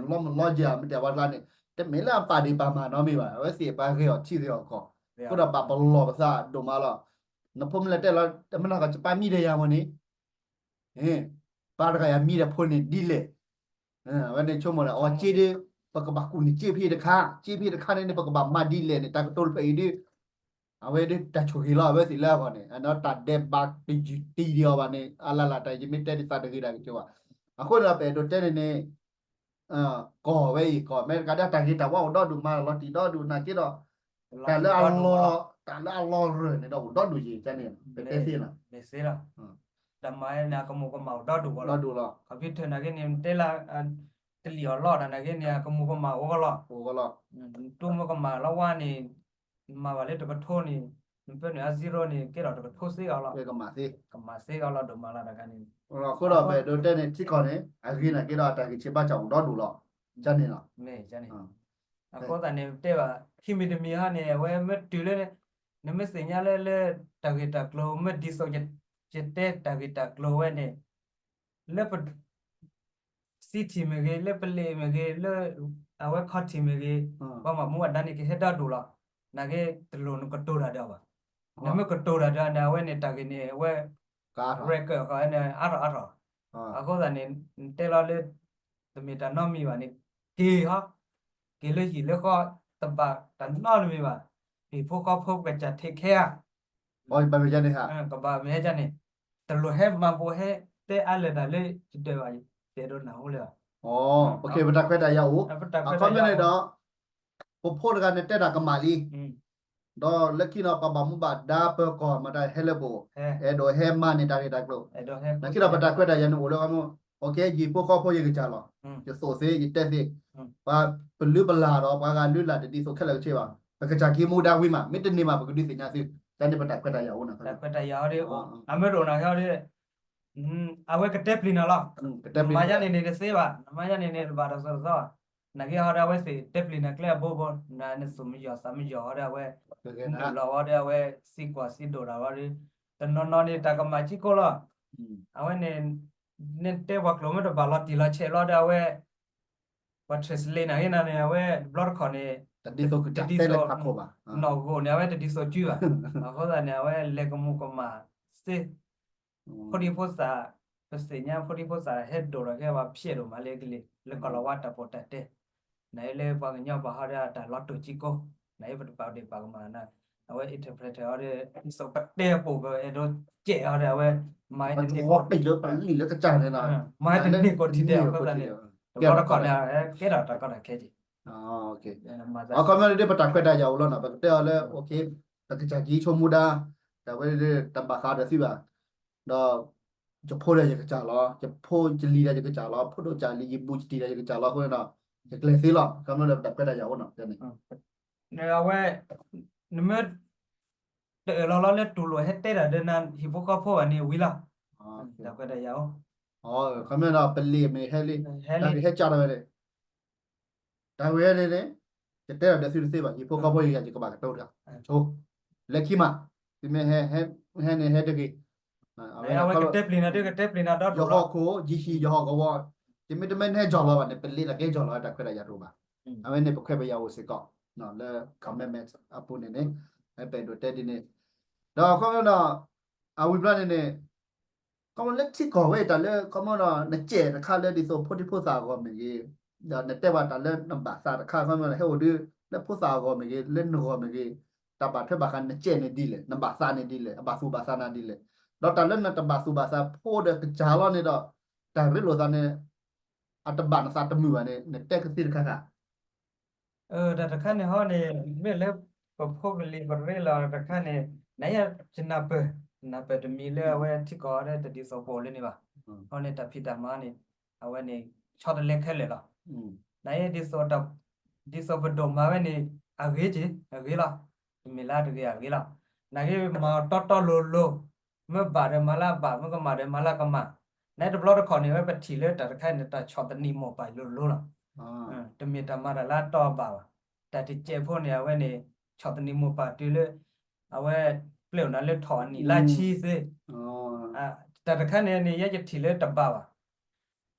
မုၢ်လီယၢၢ်မ့ၢ်တဲဝဲကျါန့ၣ် တမ့ၢ်လၢအပာ်ဒံးပာ်မၤနီတမံၤဘၣ် အဝဲသ့ၣ်ပှၤဂ့ၤအီၤထံဂ့ၤအီၤကီၢ် အဃိဒီးဘၣ်ပလီၢ်ပသးဒိၣ်မးလီၤ နဖိမ့ၢ်လဲၤတဲလီၤ မနၤကီၢ် ယပၢ်မံဒီးယၤမ့ၢ်န့ၣ် ပၢ်တဂၤယၤမံဒီးဖိန့ၣ်ဒ်လဲၣ် အဝဲန့ၣ်ဆိကမိၣ်ဒီး အီ က့ဒ် ပကဘၣ်ကူၣ်န့ၢ်က့ဖဲတခါ က့ဖဲတခါန့ၣ်န့ၣ် ပကဘၣ်မၤဒ်လဲၣ်န့ၣ် တၢ်ကတိၤတဖျၢၣ်အံၤဒ် အဝဲဒၣ်တၢ်ဆိၣ်ဂ့ၤလီၤ အဝဲသ့ၣ်လၢအဂီၢ်န့ၣ် အနီၢ်တၢ်ဒဲးဘးတယုၢ်တံၢ်ဒံးအီၤဘၣ်န့ၣ် အလၢ်လၢ်တၢ်ယမ့ၢ်တဲဒ်သးတဂ့ၤတၢ်ကစီၣ်ဘၣ်. အဃိန့ၣ်ဒီး ပအဲၣ်ဒိးတဲန့ၣ်န့ၣ် ကီၢ်ဝဲအံၤ ကီၢ်အမဲရကၤဒၣ်တၢ်ဂ့ၤတၢ်ဝါအိၣ်ဒီဒူၣ် မၤလီၤတံၢ်ဒီဒူၣ် နာ်က့ဒီး တၢ်လၢအလီၢ် တၢ်လၢအလီၢ်ရၢၢ်န့ၣ်ဒီးအိၣ်ဒီဒူၣ်ယံၤ ကန့ၣ် ပတဲသ့လီၤ. မ့ၢ်စ့လီၤ တၢ်မၤန့ၣ် အကမူၤကမၣ်အိၣ်ဒီဒူၣ်ဝဲလီၤ. ဒီဒူၣ်လီၤ. ခီဖျိထၢၣ်နာ်က့န့ၣ် တဲလၢ တလံၣ်အီၣ်လီၢ်တၢ်နာ်က့န့ၣ် အကမူၤကမၣ်အိၣ်ဝဲလီၤ. အိၣ်ဝဲလီၤ. တူၢ်မ့ၢ်ကမၣ်လီၤဝါန့ၣ် မၤဘၣ်လၢတကထိန့ၣ် နပၢနုာ်အ zero န့ၣ် ကဲထီၣ်တကထိစ့ၢ်ကီးလီၤ. ကမၣ်စ့ ကမၣ်စ့ၢ်ကီးလီၤ ဒိၣ်မးလီၤတခါန့ၣ်. အဃိဒီးပအဲၣ်ဒိးတဲန့ၣ် ထံကီၢ်န့ၣ် အဂ့ၤနာ်က့ဒီး တၢ်ဂံၢ်ဆံးဘါစၢ်အိၣ်ဒီဒူၣ်လီၤ. ကန့ၣ်လီၤ. မ့ၢ်ကန့ၣ် အဃိသတးန့ၣ် တဲဘၣ် ခံမံၤတမံၤဟီန့ၣ် အဝဲမ့ၢ်တုၤလၢ နမ့ၢ်သ့ၣ်ညါလၢ လၢတၢ်ဂ့ၢ်တၢ်ကျိၤ မ့ၢ်ဒ်သိး ယတဲတၢ်ဂ့ၢ်တၢ်ကျိၤဝဲန့ၣ် လၢပ city မ့ၢ်ဂ့ၤ လၢပလ့းမ့ၢ်ဂ့ၤ လၢအဝဲ county မ့ၢ်ဂ့ၤ ပှၤမၤမူဘၣ်ဒါန့ၣ် ကဟဲဒီဒူၣ်လီၤ. နာ်က့ တလိၣ်နကတိၤတၢ်ဒီးဘၣ်. နမ့ၢ်ကတိၤတၢ်ဒီးန့ၣ် အဝဲန့ၣ် တၢ်ဂ့ၢ်န့ၣ် အဝဲ record ဃီန့ၣ် အါထီၣ်အါထီၣ်. အဃိသတးန့ၣ် နတဲလီၤလၢ တမ့ၢ်တၢ်နီတမံၤဘၣ်န့ၣ် က့ၤဟီ က့ၤလၢဟံၣ်လၢဃီ တဘၣ်တၢ်နီတမံၤဘၣ်. ဟံၣ်ဖိဃီဖိကစၢ် take care ဧါ. ကဘၣ်မ့ၢ်ဟဲန့ၣ် တလိၣ်ဟဲမၤဘိးဟဲတဲအါလၢာ်တၢ်လၢယတဲဘၣ် ယတဲဒိးနၢ်ဟူလၢၤဘၣ်. ပက့ၤပတၢ်ခွဲးတၢ်ယာ်အိၣ် အခီပညီန့ၣ်ဒီး ပဖိတဂၤန့ၣ်တဲတၢ်ကမၣ်လံ ဒီးလၢခံဒီးပှၤဘၣ်မူဘၣ်ဒါပၢၤကီၢ်မတၤဟဲလၢပအိၣ် အဲၣ်ဒိးဟဲမၤန့ၢ်တၢ်ဂ့ၢ်တၢ်ကျိၤ နာ်က့ဒီးပတၢ်ခွဲးတၢ်ယာ်န့ၣ်အိၣ်လၢ ယဟံၣ်ဖိဃီဖိယကစၢ်လီၤ. ယသိၣ်သ့ ယတဲသ့ ပှၤပလုၢ်ပလၢ်ဒီးပှၤဂၤလုၢ်လၢ်တဒ်သိးခဲလၢာ်ကဆ့ဘၣ်. ပကစၢ်က့ၤမူဒါဝံၤမး မ့ၢ်တန့ၢ်မး ပကဒုးသ့ၣ်ညါသု တၢ်န့ၣ်ပတၢ်ခွဲးတၢ်ယာ်အိၣ်န့ၣ် တၢ်ခွဲးတၢ်ယာ်အီၤဒီး အမ့ၢ်တအိၣ်နာ်က့အီၤဒီး အဝဲကတဲပျံၤနၤလီၤ. မၤယါန့ၣ်န့ၣ်တသ့ဘၣ် မၤယါန့ၣ်န့ၣ်တဘၣ်တၢ်စီတၢ်ဆှံဘၣ်. နာ်က့ဟီဒီးအဝဲသ့ၣ်တဲပျံၤနၤကျဲအဘိဘိ နသူၣ်မယီၤသးမယီၤဟီဒီးအဝဲ နုာ်လီၤဝဲဒီးအဝဲ စံးကွၢ်စံးဒိၣ်တၢ်ဝဲဒီး တနီၤနီၤန့ၣ် တၢ်ကမၣ်စ့ၢ်ကီးလီၤ. အဝဲန့ၣ် နတဲပှၤကျိာ်မ့ၢ်တဘၣ်လီၤတံၢ်လီၤဆဲးလီၤဒီးအဝဲ ပှၤ translate နာ်က့န့ၣ် အဝဲတဘျီတခီၣ်န့ၣ် တဒ်သိး နီၣ်ဂိၢ်န့ၣ် အဝဲတဒ်သိးစုဘၣ်. အဃိသတးန့ၣ် အဝဲလဲၤကမူၤကမၣ်စ့ ဖိဒံဖိသၣ် ပသ့ၣ်ညါဖိဒံဖိသၣ်ဟဲဒိၣ်ထီၣ်ကဲပှၤဖျဲးဒိၣ်မးလၢကလံၤ လၢကီၢ်လီၤဝါတၢ်ပီးတၢ်တဲ နာ်က့လၢပှၤကညီဘၣ်ဟီဒီးတၢ်လီၤတိၢ်စ့ၢ်ကီး နာ်က့ပတပာ်ဒ့ၣ်ပာ်ကမၣ်နၤ အဝဲ interpreter ဟီဒီး ဒ်သိးပတဲအပူၤ ပအဲၣ်ဒိးစဲးဟီဒီး အဝဲ မၤတန့ၢ်ကိး လၢပလံၣ်လၢကစၢ်န့ၣ်လီၤ. မၤတန့ၢ်ကိးထံၣ်ဒဲးအဃိသတးန့ၣ် တဘျီတခီၣ်န့ၣ် ကဲထီၣ်တၢ်ကီတၢ်ခဲက့ၤ အခီပညီဒ်ပတၢ်ခွဲးတၢ်ယာ်အိၣ်လီၤနီၤ ပကတဲအီၤလၢ ပကစၢ်က့ၤဆိကမိၣ်ဒၣ် တၢ်ဝဲတဘၣ်ဃးဒီးသုဘၣ် ဒီး ယဖိဒီးယကစၢ်လီၤ ယဖိယလံၤဒီးယကစၢ်လီၤ ဖိဒိၣ်ကစၢ်လံၤ ယဘူးယတံၢ်ဒီးယကစၢ်လီၤအဃိန့ၣ်ဒီး ယကျဲၤသ့လီၤ အခီပညီဒ်ပတၢ်ခွဲးတၢ်ယာ်အိၣ်နီၤ န့ၣ် အဝဲ နမ့ၢ် တအၢၣ်လီၤလီၤလၢတူၢ်လိာ်ဟဲတဲတၢ်ဒီးနၤဟံၣ်ဖိဃီဖိဘၣ်န့ၣ်ဝံၤလီၤ တၢ်ခွဲးတၢ်ယာ်အိၣ် အခီပညီဒီးပလံာ်မ့ၢ်ဟဲလံ ဟဲလံ တၢ်ကဟဲကၢ်ထီၣ်ဝဲန့ၣ် တၢ်ဝဲန့ၣ်န့ၣ် ယတဲဒီးသုတသ့ဘၣ် ဟံၣ်ဖိဃီဖိယကယၤယကဘၣ်ကတိၤတၢ် ဆိ လၢခံမး သုမ့ၢ်ဟဲ ဟဲန့ၣ်ဟဲတဂ့ၤ အဝဲန့ၣ်ယဟီၣ်ခိၣ် ယဟံၣ်ယဟီၣ်ကဝီၤ ယမ့ၢ်တမ့ၢ်ဟဲကၠီၣ်လီၤဘၣ်န့ၣ် ပလံာ်တၢ်ကဟဲကၠီၣ်လီၤတၢ်ခွဲးတၢ်ယာ်တအိၣ်ဘၣ် အဝဲန့ၣ်ပခွဲးပယာ်အိၣ်စ့ၢ်ကီး လၢ commitment အပူၤန့ၣ်န့ၣ် ပအဲၣ်ဒိးတဲဒ်န့ၣ် ဒီးအခီပညီဒီး အဝံၤဘျီန့ၣ်န့ၣ် ခီမီလၢထံကီၢ်ဝဲအံၤတၢ်လၢ ခီမီဒီး နစဲးတခါလၢဒ်သိးဖိဒံဖိသၣ်အဂီၢ်မ့ၢ်ဂ့ၤ, ဒီးနတဲဘၣ်တၢ်လၢနဘၣ်သးတခါ ခီမီဟဲအိၣ်ဒုး လၢဖိသၣ်အဂီၢ်မ့ၢ်ဂ့ၤ လၢနဂီၢ်မ့ၢ်ဂ့ၤ, တၢ်ဘၣ်ထွဲဘၣ်ဃးနစဲးန့ၣ်ဒ်လဲၣ်, နဘၣ်သးန့ၣ်ဒ်လဲၣ်, အဘၣ်သူၣ်ဘၣ်သးနၤဒ်လဲၣ်, ဒီးတၢ်လၢနတဘၣ်သူၣ်ဘၣ်သးဖိဒီးကစၢ်လီၤန့ၣ်ဒီး တၢ်ရ့လိာ်သးန့ၣ် အတဘၣ်နသးတမုာ်ဘၣ်န့ၣ် နတဲကသ့တခါခါ တၢ်တခါန့ၣ်ဟီန့ၣ် မ့ၢ်လၢပဖိကလံၤပရ့လိာ်တခါန့ၣ် နယဲယနၢ်ပၢၢ်, နၢ်ပၢၢ်တမံၤလၢအဝဲထံကီၢ်အီၤဒီးတဒ်သိးပအိၣ်လၢန့ၣ်ဘၣ်. အဃိန့ၣ် တၢ်ဖံးတၢ်မၤန့ၣ် အဝဲန့ၣ် ဆီတလဲခဲလၢာ်လီၤ. နယဲဒ်သိး ဒ်သိးပဒိၣ်မၤဝဲန့ၣ် အဂ့ၤက့ၤ အဂ့ၤလီၤ. တမ့ၢ်လၢတဂ့ၤအဂ့ၤလီၤ. နာ်က့မၤအီၤတီတီလိၤလိၤ မ့ၢ်ဘၣ်ဒီးမၤလၢအဘၣ်, မ့ၢ်ကမၣ်ဒီးမၤလၢအကမၣ်. နတဘျီတခီၣ်န့ၣ် အဝဲပထံၣ်လၢတၢ်တခါန့ၣ် တၢ်ဆီၣ်သနံးမိၢ်ပၢ်လိၤလိၤလီၤ. တမ့ၢ်တၢ်မၤတၢ်လၢအတီအဘၣ်ဘၣ်. တၢ်တစဲးဖိန့ၣ် အဝဲန့ၣ် ဆီၣ်သနံးမိၢ်ပၢ်တုၤလၢ အဝဲပျဲအိၣ်နၤလၢထီၣ်အနံၣ်လါဆံသ့. တၢ်တခါန့ၣ်န့ၣ် ယဲယထံၣ်လၢတဘၣ်ဘၣ်.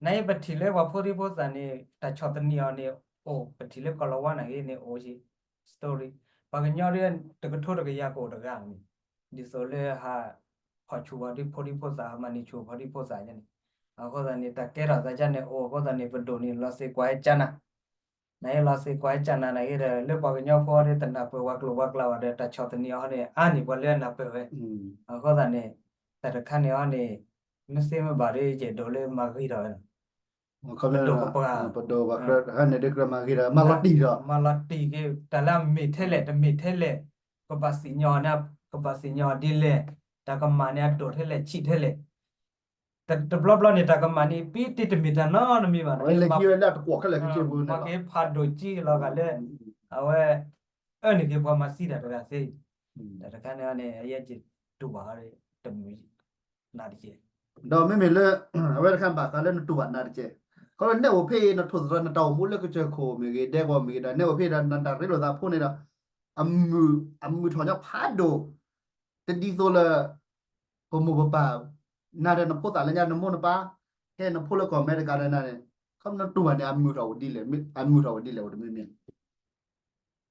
နယဲပထံၣ်လၢပှၤဖိဒံဖိသၣ်န့ၣ် တၢ်ဆီၣ်သနံးအီၤန့ၣ် အိၣ်ပထံၣ်လၢကီၢ်လီၤဝါနာ်က့န့ၣ် အိၣ် story ပှၤကညီဒ်တကထိတကယၤကအိၣ်တဂၤန့ၣ် ဒ်သိးလၢဟးဖီၣ်ဆူၣ်ဝဲဒ်ဖိဒံဖိသၣ် ဟးမၤန့ၢ်ဆူၣ်ဖိဒံဖိသၣ်န့ၣ်. အဃိသတးန့ၣ် တၢ်ကဲထီၣ်သးဒ်န့ၣ်အိၣ်အဃိသတးန့ၣ် ပဒိၣ်န့ၣ်လီၤစ့ၢ်ကွၢ်ဟဲကၢနၤ နဟ့ၣ်လီၤစ့ၢ်ကီးဟဲကၠးနၤနာ်က့ဒီး လၢပှၤကညီဖိဒီး တနၢ်ပၢၢ်ပှၤကျိာ်ပှၤကျၢ်ဘၣ်ဒီး တၢ်ဆီၣ်သနံးအီၤန့ၣ် အါန့ၢ်ပှၤလၢအနၢ်ပၢၢ်ဝဲ, အဃိသတးန့ၣ် တၢ်တခါန့ၣ်အီၤန့ၣ် မ့ၢ်သ့မ့ၢ်ဘၣ်ဒီး ယအဲၣ်ဒိးလၢမၤဂ့ၤထီၣ်ဝဲလီၤ. ပဒိၣ်ပပှၢ် ပဒိၣ်ပှၢ်တခါန့ၣ်ဒီး ကြၢးမၤဂ့ၤဒီး မၤလီၤတံၢ်ဒီး မၤလီၤတံၢ်က့ၤ တၢ်လၢအမ့ၢ်ထဲလဲၣ် တမ့ၢ်ထဲလဲၣ်, ကဘၣ်စံၣ်ညီၣ်န့ၣ် ကဘၣ်စံၣ်ညီၣ်ဒ်လဲၣ်, တၢ်ကမၣ်န့ၣ် အဒိၣ်ထဲလဲၣ် ဆံးထဲလဲၣ်, တဘျီဘျီန့ၣ် တၢ်ကမၣ်န့ၣ် ပ့တ့တမ့ၢ်တၢ်နီတမံၤဘၣ်, မၤက့ၤဖးဒိၣ်ကံလီၤဂာ်လၢ အဝဲ အၢန့ၢ်က့ၤပှၤမၤသံတၢ်တဂၤသ့, တၢ်တခါန့ၣ်န့ၣ် ယဲယတူၢ်ဘၣ်အီၤ တမုာ်နၤတက့ၢ်. ဒီးမ့မ့ၢ်လၢ အဝဲတခါဘၣ်ဃးလၢနတူၢ်ဘၣ်နၤတက့ၢ်, ခီဖျိနဲၣ်အိၣ်ဖဲအံၤ နထိၣ်သတြီၤနတၢ်အိၣ်မူလၢကစၢၢ်ခိၣ်မ့ၢ်ဂ့ၤ ဒဲကဝီၤမ့ၢ်ဂ့ၤဒီး နဲၣ်အိၣ်ဖဲဒီး နတၢ်ရ့လိာ်သးဖိန့ၣ်ဒီး အမုာ်ထီၣ်ညီဖးဒိၣ် တဒ်သိးလၢ ပမိၢ်ပပၢ် နၤဒီးနဖိသၣ်လၢညါ နမိၢ်နပၢ် ဟဲနဖိလၢကီၢ်အမဲရကၤဒီးနၤန့ၣ် ခီဖျိနတူၢ်ဘၣ်န့ၣ် အမုာ်ထီၣ်အိၣ်ဒ်လဲၣ်, အမုာ်ထီၣ်အိၣ်ဒ်လဲၣ်အိၣ်တမံၤမံၤ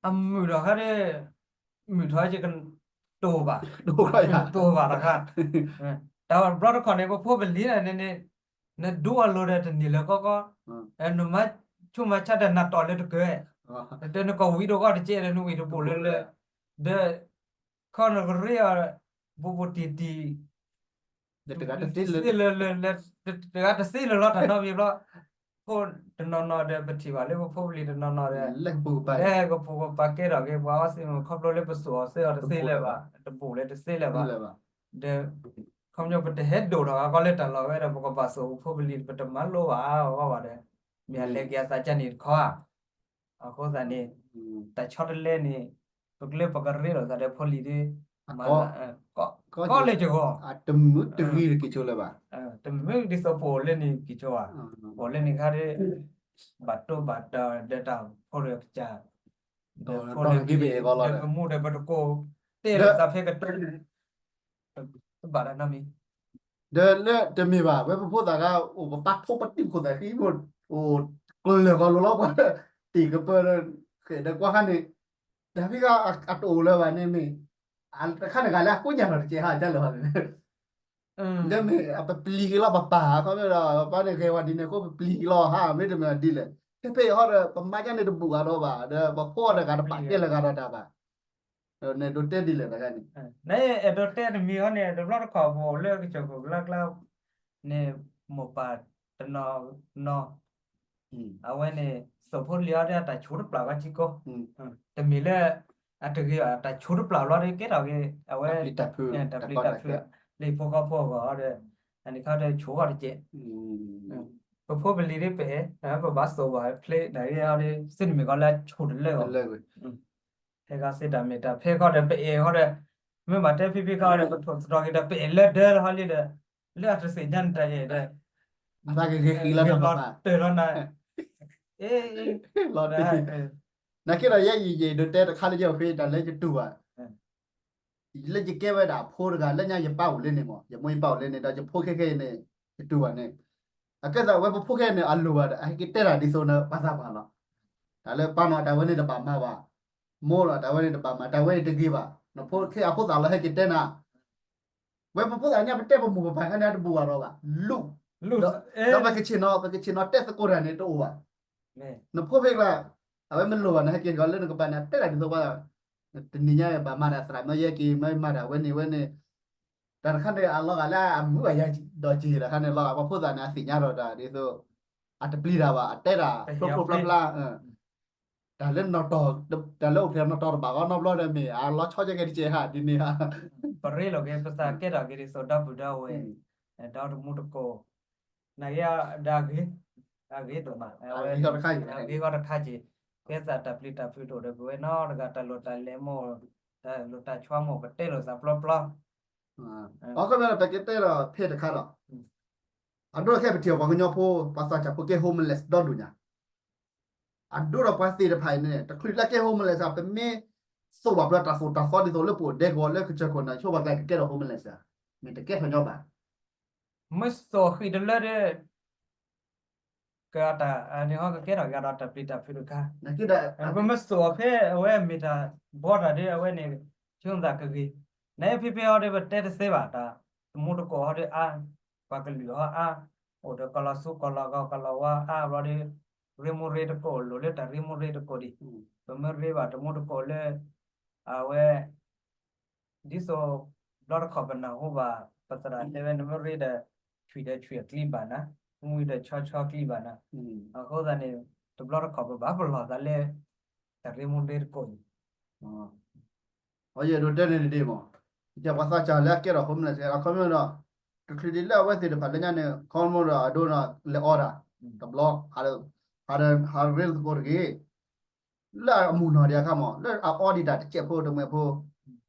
အမုာ်ထီၣ်ခါဒီး မုာ်ထီၣ်ယကတိၤဘၣ်, တိၤဘၣ်တခါ, တၢ်ဘျီတခီၣ်န့ၣ် ပဖိပလံၤန့ၣ် နဒူအလိၤဒီးတန့ၢ်လၢၤကီကီ, နမၤဆူၣ်မၤဆါဒီးနၤတီၢ်လၢတကၢၤ, ဒီးနကီၢ်ဝံၤတဂီၢ်တကဲဒီး နဝံၤတဘူးလၢလၢ, ဒီး ခီနကရ့အီၤ ဘူးဘူးတံၢ်တံၢ် တဂၤတသ့လၢၤလီၤတၢ်နီတမံၤဘျီ, ဖိတနီၤနီၤဒီး ပထံၣ်ဘၣ်လၢပဖိပလံၤတနီၤနီၤဒီး လၢကပူၤကပၤ ကပူၤကပၤကဲထီၣ်က့ၤပှၤအီၤသ့ၣ်မုၢ် ခီဖျိလၢပစိာ်အီၤသ့အီၤတသ့လၢၤဘၣ်, တဘူးလၢတသ့လၢၤဘၣ်, ဒီး ခီဖျိပတဟဲဒိၣ်ထီၣ်အဂီၢ်လၢတၢ်လီၢ်ဝဲဒီး ပကဘၣ်စိာ်ပဖိပလံၤ ပတမၤလိဘၣ်အဂီၢ်ဘၣ်ဒီး မ့ၢ်အလဲၤက့ၤအသးကန့ၣ်တခီဧါ. အဃိသတးန့ၣ် တၢ်ဆီတလဲန့ၣ် ပကလၢပကရ့လိာ်သးဒီးဖိလံၤဒီး ကီလဲၣ်ကဂီၢ် တမုာ်တဂ့ၤတက့ၤဆိလၢၤဘၣ်, တမုာ်ဒ်သိးပအိၣ်လၢန့ၣ်က့ၤဆိဘၣ်, ပအိၣ်လၢန့ၣ်ခါဒီး ဘၣ်တိၢ်ဘၣ်တၢ်ဒီးတၢ်ဖိဒီးကစၢ် ဒီးဖိဒီးပမူဒီးပတကိး တဲလိာ်သးဖဲကတၢၢ် တဘၣ်တၢ်နီတမံၤ ဒီးလၢတမ့ၢ်ဘၣ် ဝဲပဖိသၣ်ခါ အိၣ်ပပာ်ဖိပတံၢ်ခိၣ်သးဃံ အိၣ်ကျၢၤကီၤလိၤလီၤပှၤ တံၢ်ကပၢၢ်ဒီး ဃဲၣ်ဒီးကွၢ်ခါန့ၣ် တၢ်ဖံးခါအတအိၣ်လၢၤဘၣ်န့ၣ်မ့ၢ် တခါန့ၣ်ဂၤလၢအကိးညၣ်လီၤတကဲဟါ ကၢ်လၢၤဘၣ်န့ၣ် ဒီးမ့ၢ်အပပျံၤက့ၤလီၤပပၢ် ခီဖျိဒီး ပှၤန့ၣ်ဂဲၤဝဲဒ်န့ၣ် ကိးပပျံၤက့ၤလီၤဟါ မ့တမ့ၢ်ဒ်လဲၣ် ဖဲဖဲအံၤဟီဒီး ပမါကန့ၣ်တဘူးဂၤဒီးဘၣ် ဒီးပဖိအီၤတဂၤတပာ်ကဲလၢၤဂၤဒီးတၢ်ဘၣ် နအဲၣ်ဒိးတဲဒ်လဲၣ်တဂၤန့ၣ် နအဲၣ်ဒိးတဲတမံၤဟီန့ၣ် တဘျီတခီၣ်ပအိၣ်လၢကစၢၢ်ခိၣ်ကလါကျါန့ၣ် မိၢ်ပၢ်တနီၤနီၤ အဝဲန့ၣ် စိာ်ဖိလံၤအီၤဒီးတၢ်ဆိတပျၢ်ဘၣ်စ့ၢ်ကီး တမ့ၢ်လၢ အတဂ့ၤဘၣ် တၢ်ဆိတပျၢ်လီၤဒီးကဲထီၣ်က့ၤ အဝဲ တၢ်ပျံၤတၢ်ဖုး တၢ်ပျံၤတၢ်ဖုး လၢဖိဃီဖိအဂီၢ်ဒီး အန့ၣ်ခါဒီးဆိဂီၢ်တကဲး ပဖိပလံၤဒ်ပအဲၣ် ပဘၣ်စိာ်ဘၣ်ဖျ့ နဂ့ၤအီၤဒီး စ့ၢ်တမ့ၢ်ကီးလၢအဆိတလၢာ်ဂီၢ် ဖဲခါစ့ၢ်တၢ်မ့ၢ်တၢ်ဖဲခီဒီး ပအဲၣ်ခီဒီး မ့ၢ်ဘၣ်တဲဖံဖံခီဒီး ပထိၣ်သတြီၤက့ၤဒီး ပအဲၣ်လၢဒၢလီၤဟီလံဒီး လၢအတသ့ၣ်ညါနတၢ်အဲၣ်ဒီး အသးကဂ့ၤဃံးလီၤတၢ်ပပၢ် တၢၢ်လီၤနၤ အ့ လီၤတံၢ် နာ်က့ဒီးယဲယံာ်ယံာ်ဒိးတဲတခါလၢယအိၣ်ဖဲတၢ်လၢယတူၢ်ဘၣ် လၢယကဲဝဲဒၣ်အဖိတဂၤ လၢညါယပၢ်အိၣ်လၢန့ၣ်မး ယမိၢ်ယပၢ်အိၣ်လၢန့ၣ်ဒီး ယဖိခဲခဲအံၤန့ၣ် ယတူၢ်ဘၣ်န့ၣ် အကဲသးဝဲပဖိခဲန့ၣ် အလိၣ်ဘၣ်ဒီး အဟဲက့ၤတဲတၢ်ဒ်သိးန့ၣ် ပှၤသးပှၢ်လီၤ. တၢ်လၢပၢ်နီၤ တၢ်ဝဲန့ၣ်တဘၣ်မၤဘၣ်, မိၢ်လီၤ တၢ်ဝဲန့ၣ်တဘၣ်မၤ တၢ်ဝဲန့ၣ်တဂ့ၤဘၣ်, နဖိခဲအဖိသၣ်လီၤဟဲက့ၤတဲနၤ ဝဲပဖိသၣ်ညါ ပတဲပမိၢ်ပပၢ်ခါန့ၣ် တဘူးဘၣ်ဒီးဘၣ်, လူၤ, ဒီးပကဆ့ၣ်နီၤ ပကဆ့ၣ်နီၤတဲသကိးတၢ်န့ၣ်တအိၣ်ဘၣ်. နဖိဖဲကျါ အဝဲမ့ၢ်လိၣ်ဘၣ် နဟဲက့ၤကီးလၢနကပၤန့ၣ် တဲတၢ်ဒ်သိးပှၤ, တနံၤညါဘၣ်မၤတၢ်သရၣ် မ့ၢ်ယဲက့ၤ မ့ၢ်မၤတၢ်ဝဲန့ၣ်ဝဲန့ၣ်, တၢ်တခါန့ၣ် အလီၤဂာ်လၢအမုာ်ဘၣ်ယၤဒီးက့ၤတခါန့ၣ်လီၤ, ပှၤဖိသၣ်န့ၣ် အသ့ၣ်ညါဒီးတၢ်ဒ်သိး အတပျံၤတၢ်ဘၣ် အတဲတၢ်ဖျိဖျိဖျါဖျါ တၢ်လၢနီၢ်တီၢ် တၢ်လၢအိၣ်ဖျဲၣ်နီၢ်တီၢ်တဘၣ်ဂီၢ်နီတဘျီဒီးမ့ၢ် အလီၤဆီကဲကဲတကဲဟးဒ်န့ၣ်ဧါ, ပရ့လိာ်က့ၤ ပသးကဲထီၣ်က့ၤဒ်သိးဒီပုၢ်ဒီဝဲၢ်, ဒီတမူတကိး, နဂ့ၤဒီးအဂ့ၤ, အဂ့ၤဒိၣ်မး, အဂ့ၤဂီၢ်တခါက့ၤ, ကဲသးတၢ်ပျံၤတၢ်ဖုးတအိၣ်ဒီးပဝဲနီတဂၤ တၢ်လိၣ်တၢ်လဲၤမ့ၢ်, တၢ်လိၣ်တၢ်ဆိမ့ၢ် ပတဲလိာ်သးပျီပျီ, အဃိမ့ၢ်ဒီး ပကတဲဒီးဖဲတခါဒီး, အဒိခဲအံၤပထံၣ်ပှၤကညီဖိ ပှၤသးစၢ်ဖိကဲ homeless ဒီဒူၣ်ညါ အဒိဒီးပှၤသ့ၣ်တဖၣ်အံၤန့ၣ် တချုးလၢကဲ homeless ဧါ, ပမ့ၢ်သိၣ်ဘၣ်ပှၤတၢ်သိၣ်တၢ်သီဒ်သိးလၢပအိၣ်ဒဲကဝီၤလၢကစၢၢ်ခိၣ်န့ၣ် ဆိပှၤကျါကကဲထီၣ် homeless ဧါ, မ့ၢ်တကဲထီၣ်ညီဘၣ်. မ့ၢ်သိၣ်ဃံတလၢဒီး ကတၢ်န့ၣ်ဟီ ကကဲထီၣ်ကဒီးတၢ်ပျံၤတၢ်ဖုးတခါ, ပမ့ၢ်သိၣ်အီၤဖဲအဝဲမ့ၢ်တၢ်ဘီတၢ်ဒီး အဝဲန့ၣ် ဆိသးကဂ့ၤ, နဖဲဖဲဟီဒီး ပတဲတသ့ဘၣ်တၢ်, တမူတကိးဟီဒီးအါ, ပှၤကလုာ်ဟီအါ, အိၣ်ဒီးကလီၤဆူကလီၤဂီၤကလီၤဝါအါဘျီဒီး ရ့မူရ့တကိး လိၤလၢတၢ်ရ့မူရ့တကိးဒံး, ပမ့ၢ်ရ့ဘၣ်တမူတကိးလၢ အဝဲ ဒ်သိး ဘျီတခီၣ်ပနၢ်ဟူဘၣ် ပသရၣ်တဲဝဲ နမ့ၢ်ရ့ဒီး ဆွံၣ်ဒီးဆွံၣ်အကျံဘၣ်နၤ, မွံဒီးဆီဆီကျံဘၣ်နၤ, အဃိသတးန့ၣ် တဘျီတခီၣ်ပဘၣ်ပလီၢ်သးလၢ တၢ်ရ့မူရ့တကိးအံၤ အယအဲၣ်ဒိးတဲန့ၣ်ဒ်မး, ယပှၤသးစၢ်လၢအကဲထီၣ် homeless အခီပညီဒီး တချုးဒံးလၢအဝဲသ့ၣ်တဖၣ်လၢညါန့ၣ် ခီမီဒီးအဒိဒီးလဲၤအီတၢ် တဘျီ ဟးရ့သကိးတဂ့ၤ, လၢအမုၢ်နီၢ်ဒံးအခါမး လၢအအီဒံးတၢ်တစဲးဖိတမှဲးဖိ ခီ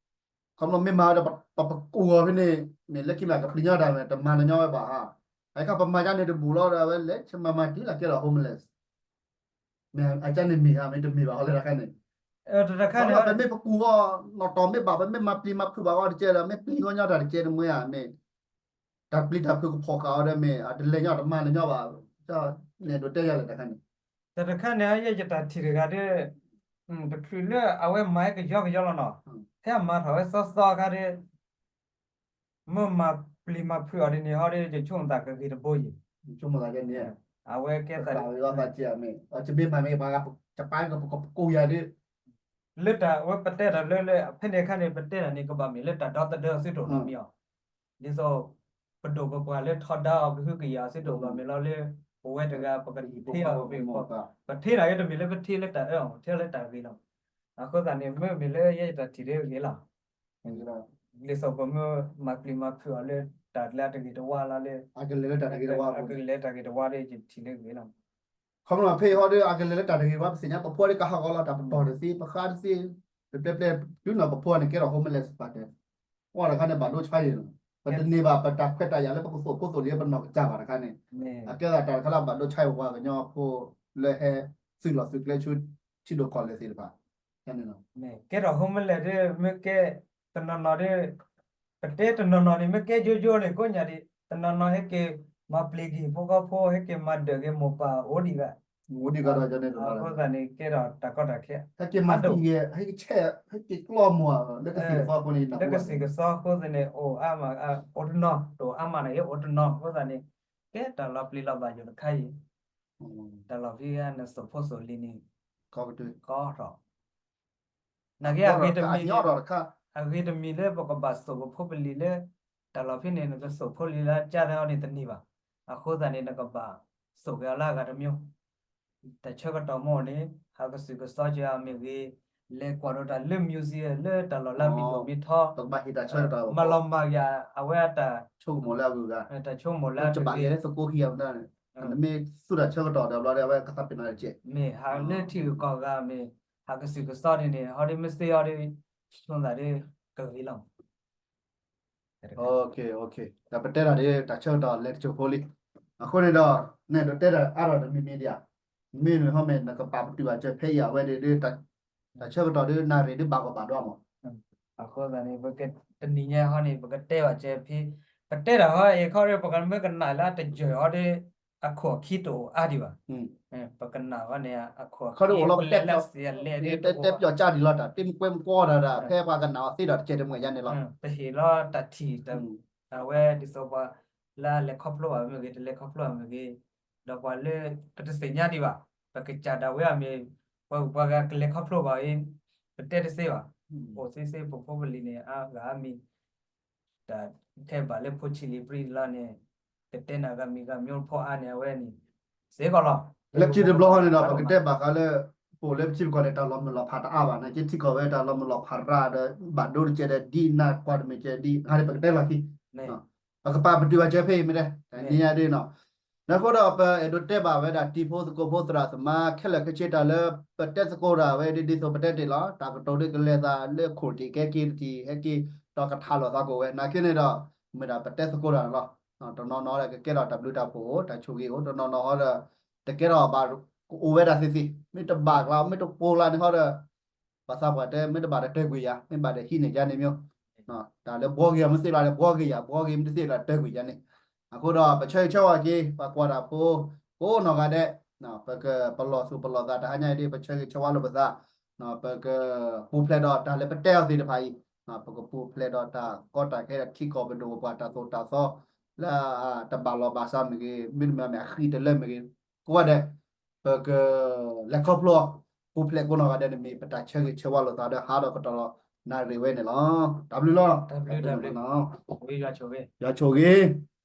ဖျိမ့ၢ်မၤဝဲဒီး ပပကူၣ်အီၤဖဲန့ၣ် မ့ၢ်လၢခံမးကပျံၤညီတၢ်မ့ၢ် တမၤလၢညီဝဲဘၣ်ဧါ, အခါပမၤကါန့ၣ်တဘူၣ်လီၤဒီး အဝဲလဲၤဆၢမၤမၤတုၤလၢကဲထီၣ် homeless, မ့ၢ်အကါန့ၣ်မ့ၢ်ဧါ မ့ၢ်တမ့ၢ်ဘၣ်အီၤလၢတခါန့ၣ်, တၢ်ခါန့ၣ်ပမ့ၢ်ပကူၣ်အီၤ နီၢ်တီၢ်မ့ၢ်ဘၣ် ပမ့ၢ်မၤပျံၤမၤဖုးဘၣ်အီၤတကဲဒီး မ့ၢ်ပျံၤဂီၢ်ညီတၢ်တကဲတမှဲဧါ မ့ၢ် တၢ်ပျံၤတၢ်ဖုးကဖီၣ်ဃာ်အီၤဒီးမ့ၢ် အတလဲၤညီတမၤလၢညီဘၣ်, န့ၣ်ဒိးတဲယၤလၢတခါန့ၣ်, တၢ်တခါန့ၣ် ယဲယတၢ်ထံၣ်တဂၤဒီး တချုးလၢအဝဲမၤကယီကယီလီၤနီၤ, ဖဲအမၤထီၣ်ဝဲစီစီအခါဒီး မ့ၢ်မၤပျံၤမၤဖုးအီၤဒ်န့ၣ်ဟီဒီး ယဆိကမိၣ်သးကဂ့ၤတဘိယံၤ, ဆိကမိၣ်သးန့ၣ်, အဝဲကဲသး, မ့ၢ်ပမ့ၢ်မၤမ့ၢ်ပှၤကပာ်ကပကပကိၢ်ယၤဒီး လၢတၢ်ဝဲပတဲတၢ်လၢလၢ ဖဲန့ၣ်အခါန့ၣ် ပတဲတၢ်န့ၣ် ကဘၣ်မ့ၢ်လၢတၢ်ဒီသဒၢအီၤသုတအိၣ်နီတမံၤအီၤ, ဒ်သိး ပဒိၣ်ပပှၢ်လၢထီဒါအီၤ ကဟုကယာ်အီၤသုတအိၣ်ဘၣ်မ့ၢ်လီၤလၢ ပဝဲတဂၤ ပကထံၣ်အီၤ ပထံၣ်န့ၣ်က့တမ့ၢ်လၢပထံၣ်လၢတၢ်အၢၣ်အီၤ ထံၣ်လၢတၢ်ဂ့ၤလီၤ, အဃိသတးန့ၣ် မ့မ့ၢ်လၢယဲယတၢ်ထံၣ်ဒ်ဂ့ၤလီၤ ဒ်သိးပမ့ၢ်မၤပျံၤမၤဖုးအီၤလၢ တၢ်လၢအတဂ့ၤတဝါလီၤလၢ အကလဲၤလၢတၢ်တဂ့ၤတဝါဒီး ယထံၣ်လၢဂ့ၤလီၤ, ခီဖျိဖဲအံၤဟီဒီး အကလဲၤလၢတၢ်တဂ့ၤတဝါ ပသ့ၣ်ညါပဖှီၣ်ဒီးကဟးဂီၤလီၤ တၢ်ပတီၢ်တသ့ ပဃါတသ့, ပပျဲပျဲတုၤနီၤပဖှီၣ်န့ၣ်ကဲထီၣ် homeless ပှၤတဲ ကွၢ်တခါန့ၣ် ဘၣ်ဒိဆါအံၤလီၤ, ပတန့ၢ်ဘၣ်ပတၢ်ခွဲးတၢ်ယာ်လၢပကသိၣ်ဖိသိၣ်လံၤလၢပနီၢ်ကစၢ်ဘၣ်တခါန့ၣ်, အကဲသးတၢ်တခါလၢဘၣ်ဒိဆါအံၤ ပှၤကညီဖိလၢဟဲသုးလီၢ်သုးကျဲဆူထံဒိၣ်ကီၢ်လဲၢ်သ့ၣ်တဖၣ်, ကဲထီၣ် homeless ဒီး မ့ၢ်ကဲ တနီၤနီၤဒီး ပတဲတနီၤနီၤန့ၣ် မ့ၢ်ကဲယိယိန့ၣ် ကိးညါဒံး တနီၤနီၤဟဲက့ၤမၤပျံၤက့ၤဖိဃီဖိ ဟဲက့ၤမၤဒၢးက့ၤမိၢ်ပၢ်အိၣ်ဒံးဘၣ်, အိၣ်ဒံးဘၣ်ဒီးန့ၣ် အဃိသတးန့ၣ် ကဲထီၣ်တၢ်ကီတၢ်ခဲ ဟဲက့ၤမၤသံၣ်ဂ့ၤ ဟဲက့ၤဆဲး ဟဲက့ၤကျီမိၢ်လၢကသံၣ်ကသီအဃိန့ၣ် လၢကသံၣ်ကသီအဃိသတးန့ၣ် အိၣ်အါမး အိၣ်တနီၤ တအိၣ်အါမးန့ၣ် အိၣ်တနီၤအဃိသတးန့ၣ် ကဲတၢ်လီၤပျံၤလီၤဘၣ်ယိာ်တခါအံၤ တၢ်လီၤဖဲနသိၣ်ဖိသိၣ်လံၤန့ၣ် ကီထီၣ် နာ်က့အဂ့ၤတမံၤန့ၣ် အဂ့ၤတမံၤလၢပကဘၣ်သိၣ်ပဖိပလံၤလၢ တၢ်လီၤဖဲန့ၣ် နကသိၣ်ဖိလံၤလၢအကၢ်သ့အီၤန့ၣ်တန့ၢ်ဘၣ်. အဃိသတးန့ၣ် နကဘၣ်သိၣ်က့ၤအီၤလၢအဂၤတမျိုး တၢ်ဆၢကတီၢ်မ့ၢ်အိၣ်န့ၣ် ဟးကစုာ်ကစီက့ၤအီၤမ့ၢ်ဂ့ၤ, လဲၤကွၢ်ဒီးတၢ်လၢ museum လၢတၢ်လီၢ်လၢအမံၤဒိၣ်မ့ၢ်ထီ, မၤလီၤမၢ်ယၤ အဝဲအတၢ်ဆိကမိၣ်လၢအဂုၤအဂၤ, တၢ်ဆိကမိၣ်လၢအဂုၤအဂၤ, နမ့ၢ်သူတၢ်ဆၢကတီၢ်ဒီးဘျီဒီး အဝဲကသးပ့ၤနီၣ်တက့ၢ်, မ့ၢ်ဟးလၢထံဂုၤကီၢ်ဂၤမ့ၢ် ဟးကစုာ်ကစီန့ၣ်န့ၣ် ဟီဒ်မ့ၢ်သ့အီၤဒီး ဆိသးဒီး ကဂ့ၤလီၤ. တၢ်ပတဲတၢ်ဒ်တၢ်ဆၢကတီၢ်လဲၤတစိၢ်ဖိလံ. အဃိန့ၣ်ဒီး နဲဒိးတဲတၢ်အါထီၣ်တမံၤမံၤဒံးဧါ, မ့ၢ်နဟီမ့ၢ်နကပာ်ပတုာ်ဘၣ်စၢၤဖဲအံၤအဝဲဒၣ်ဒီး တၢ်ဆၢကတီၢ်ဒီးနၣ်ရံၣ်ဒ်ဘၣ်ကီဘၣ်ဒိမး. အဃိသတးန့ၣ် ပကတနံၤညါဟီန့ၣ် ပကတဲဘၣ်စၢၤဖဲ ပတဲတၢ်ဟီအံၤခီဒီး ပကမ့ၢ်ကနၣ်လၢအတယၢၢ်ဟီဒီး အခိၣ်အခံတအိၣ်အါဒံးဘၣ်. ပကနၣ်ဟီန့ၣ် အခိၣ်အခံ ပလဲၤလၢစံးလဲၤဒီး တဲပျီၣ်ကၢ်ဒံးလီၤတၢ် တမ့ၢ်ကွဲမ့ၢ်ကွီတၢ်ဒီး ဖဲပှၤကနၣ်အီၤသ့ဒီးတကဲတမှဲၤယါန့ၣ်လီၤ. ပဟ့ၣ်လီၤတၢ်ထံၣ် အဝဲဒ်သိးပှၤလၢအလဲၤခီဖျိဘၣ်မ့ၢ်ဂ့ၤ တလဲၤခီဖျိဘၣ်မ့ၢ်ဂ့ၤ, ဒီးပှၤလၢ ပတသ့ၣ်ညါဒံးဘၣ်, ပကစၢ်ဒၣ်ဝဲအမ့ၢ် ပှၤဂၤကလဲၤခီဖျိဘၣ်အံၤ ပတဲတသ့ဘၣ်. အိၣ်သ့သ့ပဖိပလံၤန့ၣ် အါဂၤအါမံၤ တၢ်ထဲဘၣ်လၢဖိဆံးလံၤပြံလီၤန့ၣ် ကတဲနၤဂၤမံၤဂၤမံၤဖိအါန့ၣ် အဝဲန့ၣ် စ့ၢ်ကီးလီၤ. လၢခံတဘျီဃီန့ၣ်ဒီး ပကတဲဘၣ်ဃးလၢ ပအိၣ်လၢပထံပကီၢ်န့ၣ် တၢ်လီၤမုၢ်လီၤဖးတအါဘၣ် နာ်က့ထံကီၢ်ဝဲတၢ်လီၤမုၢ်လီၤဖးရၣ်ဒီး ဘၣ်ဒိတကဲဒီးဒ်နၢ်ကွၢ်တမ့ၢ်ကဲဒ် ဟါန့ၣ် ပကတဲလီၤခံ ပကပာ်ပတုာ်ဘၣ်စၢၤဖဲအံၤမ့ၢ်တဲ နံၤညါဒ်နီၤ. အဃိဒီးပအဲၣ်ဒိးတဲဘၣ်ဝဲဒၣ်တံၤဖိသကိးဖိသရၣ်သမါခဲလၢာ်ခဲဆ့တၢ်လၢ ပတဲသကိးတၢ်ဝဲဒ်ဒ်သိးပတဲတ့ၢ်လီၤ. တၢ်ကတိၤဒ်ကလဲၤသးလၢခိၣ်တံၢ်ကဲက့ၤတထံၣ် ဟဲက့ၤဒီးကထးလိာ်သးကအိၣ်ဝဲ နာ်က့န့ၣ်ဒီး မ့ၢ်ဒၣ်ပတဲသကိးတၢ်န့ၣ်လီၤ. တနီၤနီၤဒီးကကဲထီၣ်တၢ်ဘျုးတၢ်ဖှိၣ်အိၣ် တၢ်ဆိၣ်ဂ့ၤအိၣ် တနီၤနီၤဟီဒီး တကဲထီၣ်ဘၣ် ကအိၣ်ဝဲဒၣ်သ့သ့ မ့ၢ်တဘၣ်ကျါ မ့ၢ်တပိာ်ကျါန့ၣ်ဟီဒီး ပှၤသးပှၢ်တဲ မ့ၢ်တဘၣ်ဒီးတဲကွံာ်ယၤ မ့ၢ်ဘၣ်ဒီးဟံးန့ၢ်ယၤန့ၣ်မ့ၢ် တၢ်လၢဘှီဂ့ၤမ့ၢ်သ့လီၤဒီး ဘှီဂ့ၤယၤ ဘှီဂ့ၤမ့ၢ်တသ့လီၤဒီးတဲကွံာ်ယၤန့ၣ်. အဃိဒီး ပဆၢဂ့ၤဆၢဝါက့ၤ ပှၤကွၢ်တၢ်ဖိ ကိးနီၢ်ဂၤဒဲး ပကပလီၢ်သူၣ်ပလီၢ်သးတဟါညါအံၤဒ် ပဆၢဂ့ၤဆၢဝါလိာ်ပသး ပကပူၤဖျဲးဒီးတၢ်လၢပတဲအီၤသ့ၣ်တဖၣ်အံၤ ပကပူၤဖျဲးဒီးတၢ်ကီတၢ်ခဲထံကီၢ်ပဒိၣ်ပပှၢ်တၢ်သိၣ်တၢ်သီ လၢတဘၣ်လီၢ်ဘၣ်စးမ့ၢ်ဂ့ၤ မ့တမ့ၢ်မ့ၢ်အဃံတလၢမ့ၢ်ဂ့ၤ ကိးဂၤဒဲး ပကလဲၤခီဖျိ ပူၤဖျဲးကိးနီၢ်ဂၤဒဲးန့ၣ် မ့ၢ်ပတၢ်ဆၢဂ့ၤဆၢဝါလိာ်သးဒီးဟးဒီးကတီၢ်လီၤနၣ်ရံၣ်ဝဲန့ၣ်လီၤ. တၢ်ဘျုးလီၤ. ယွၤဆိၣ်ဂ့ၤ.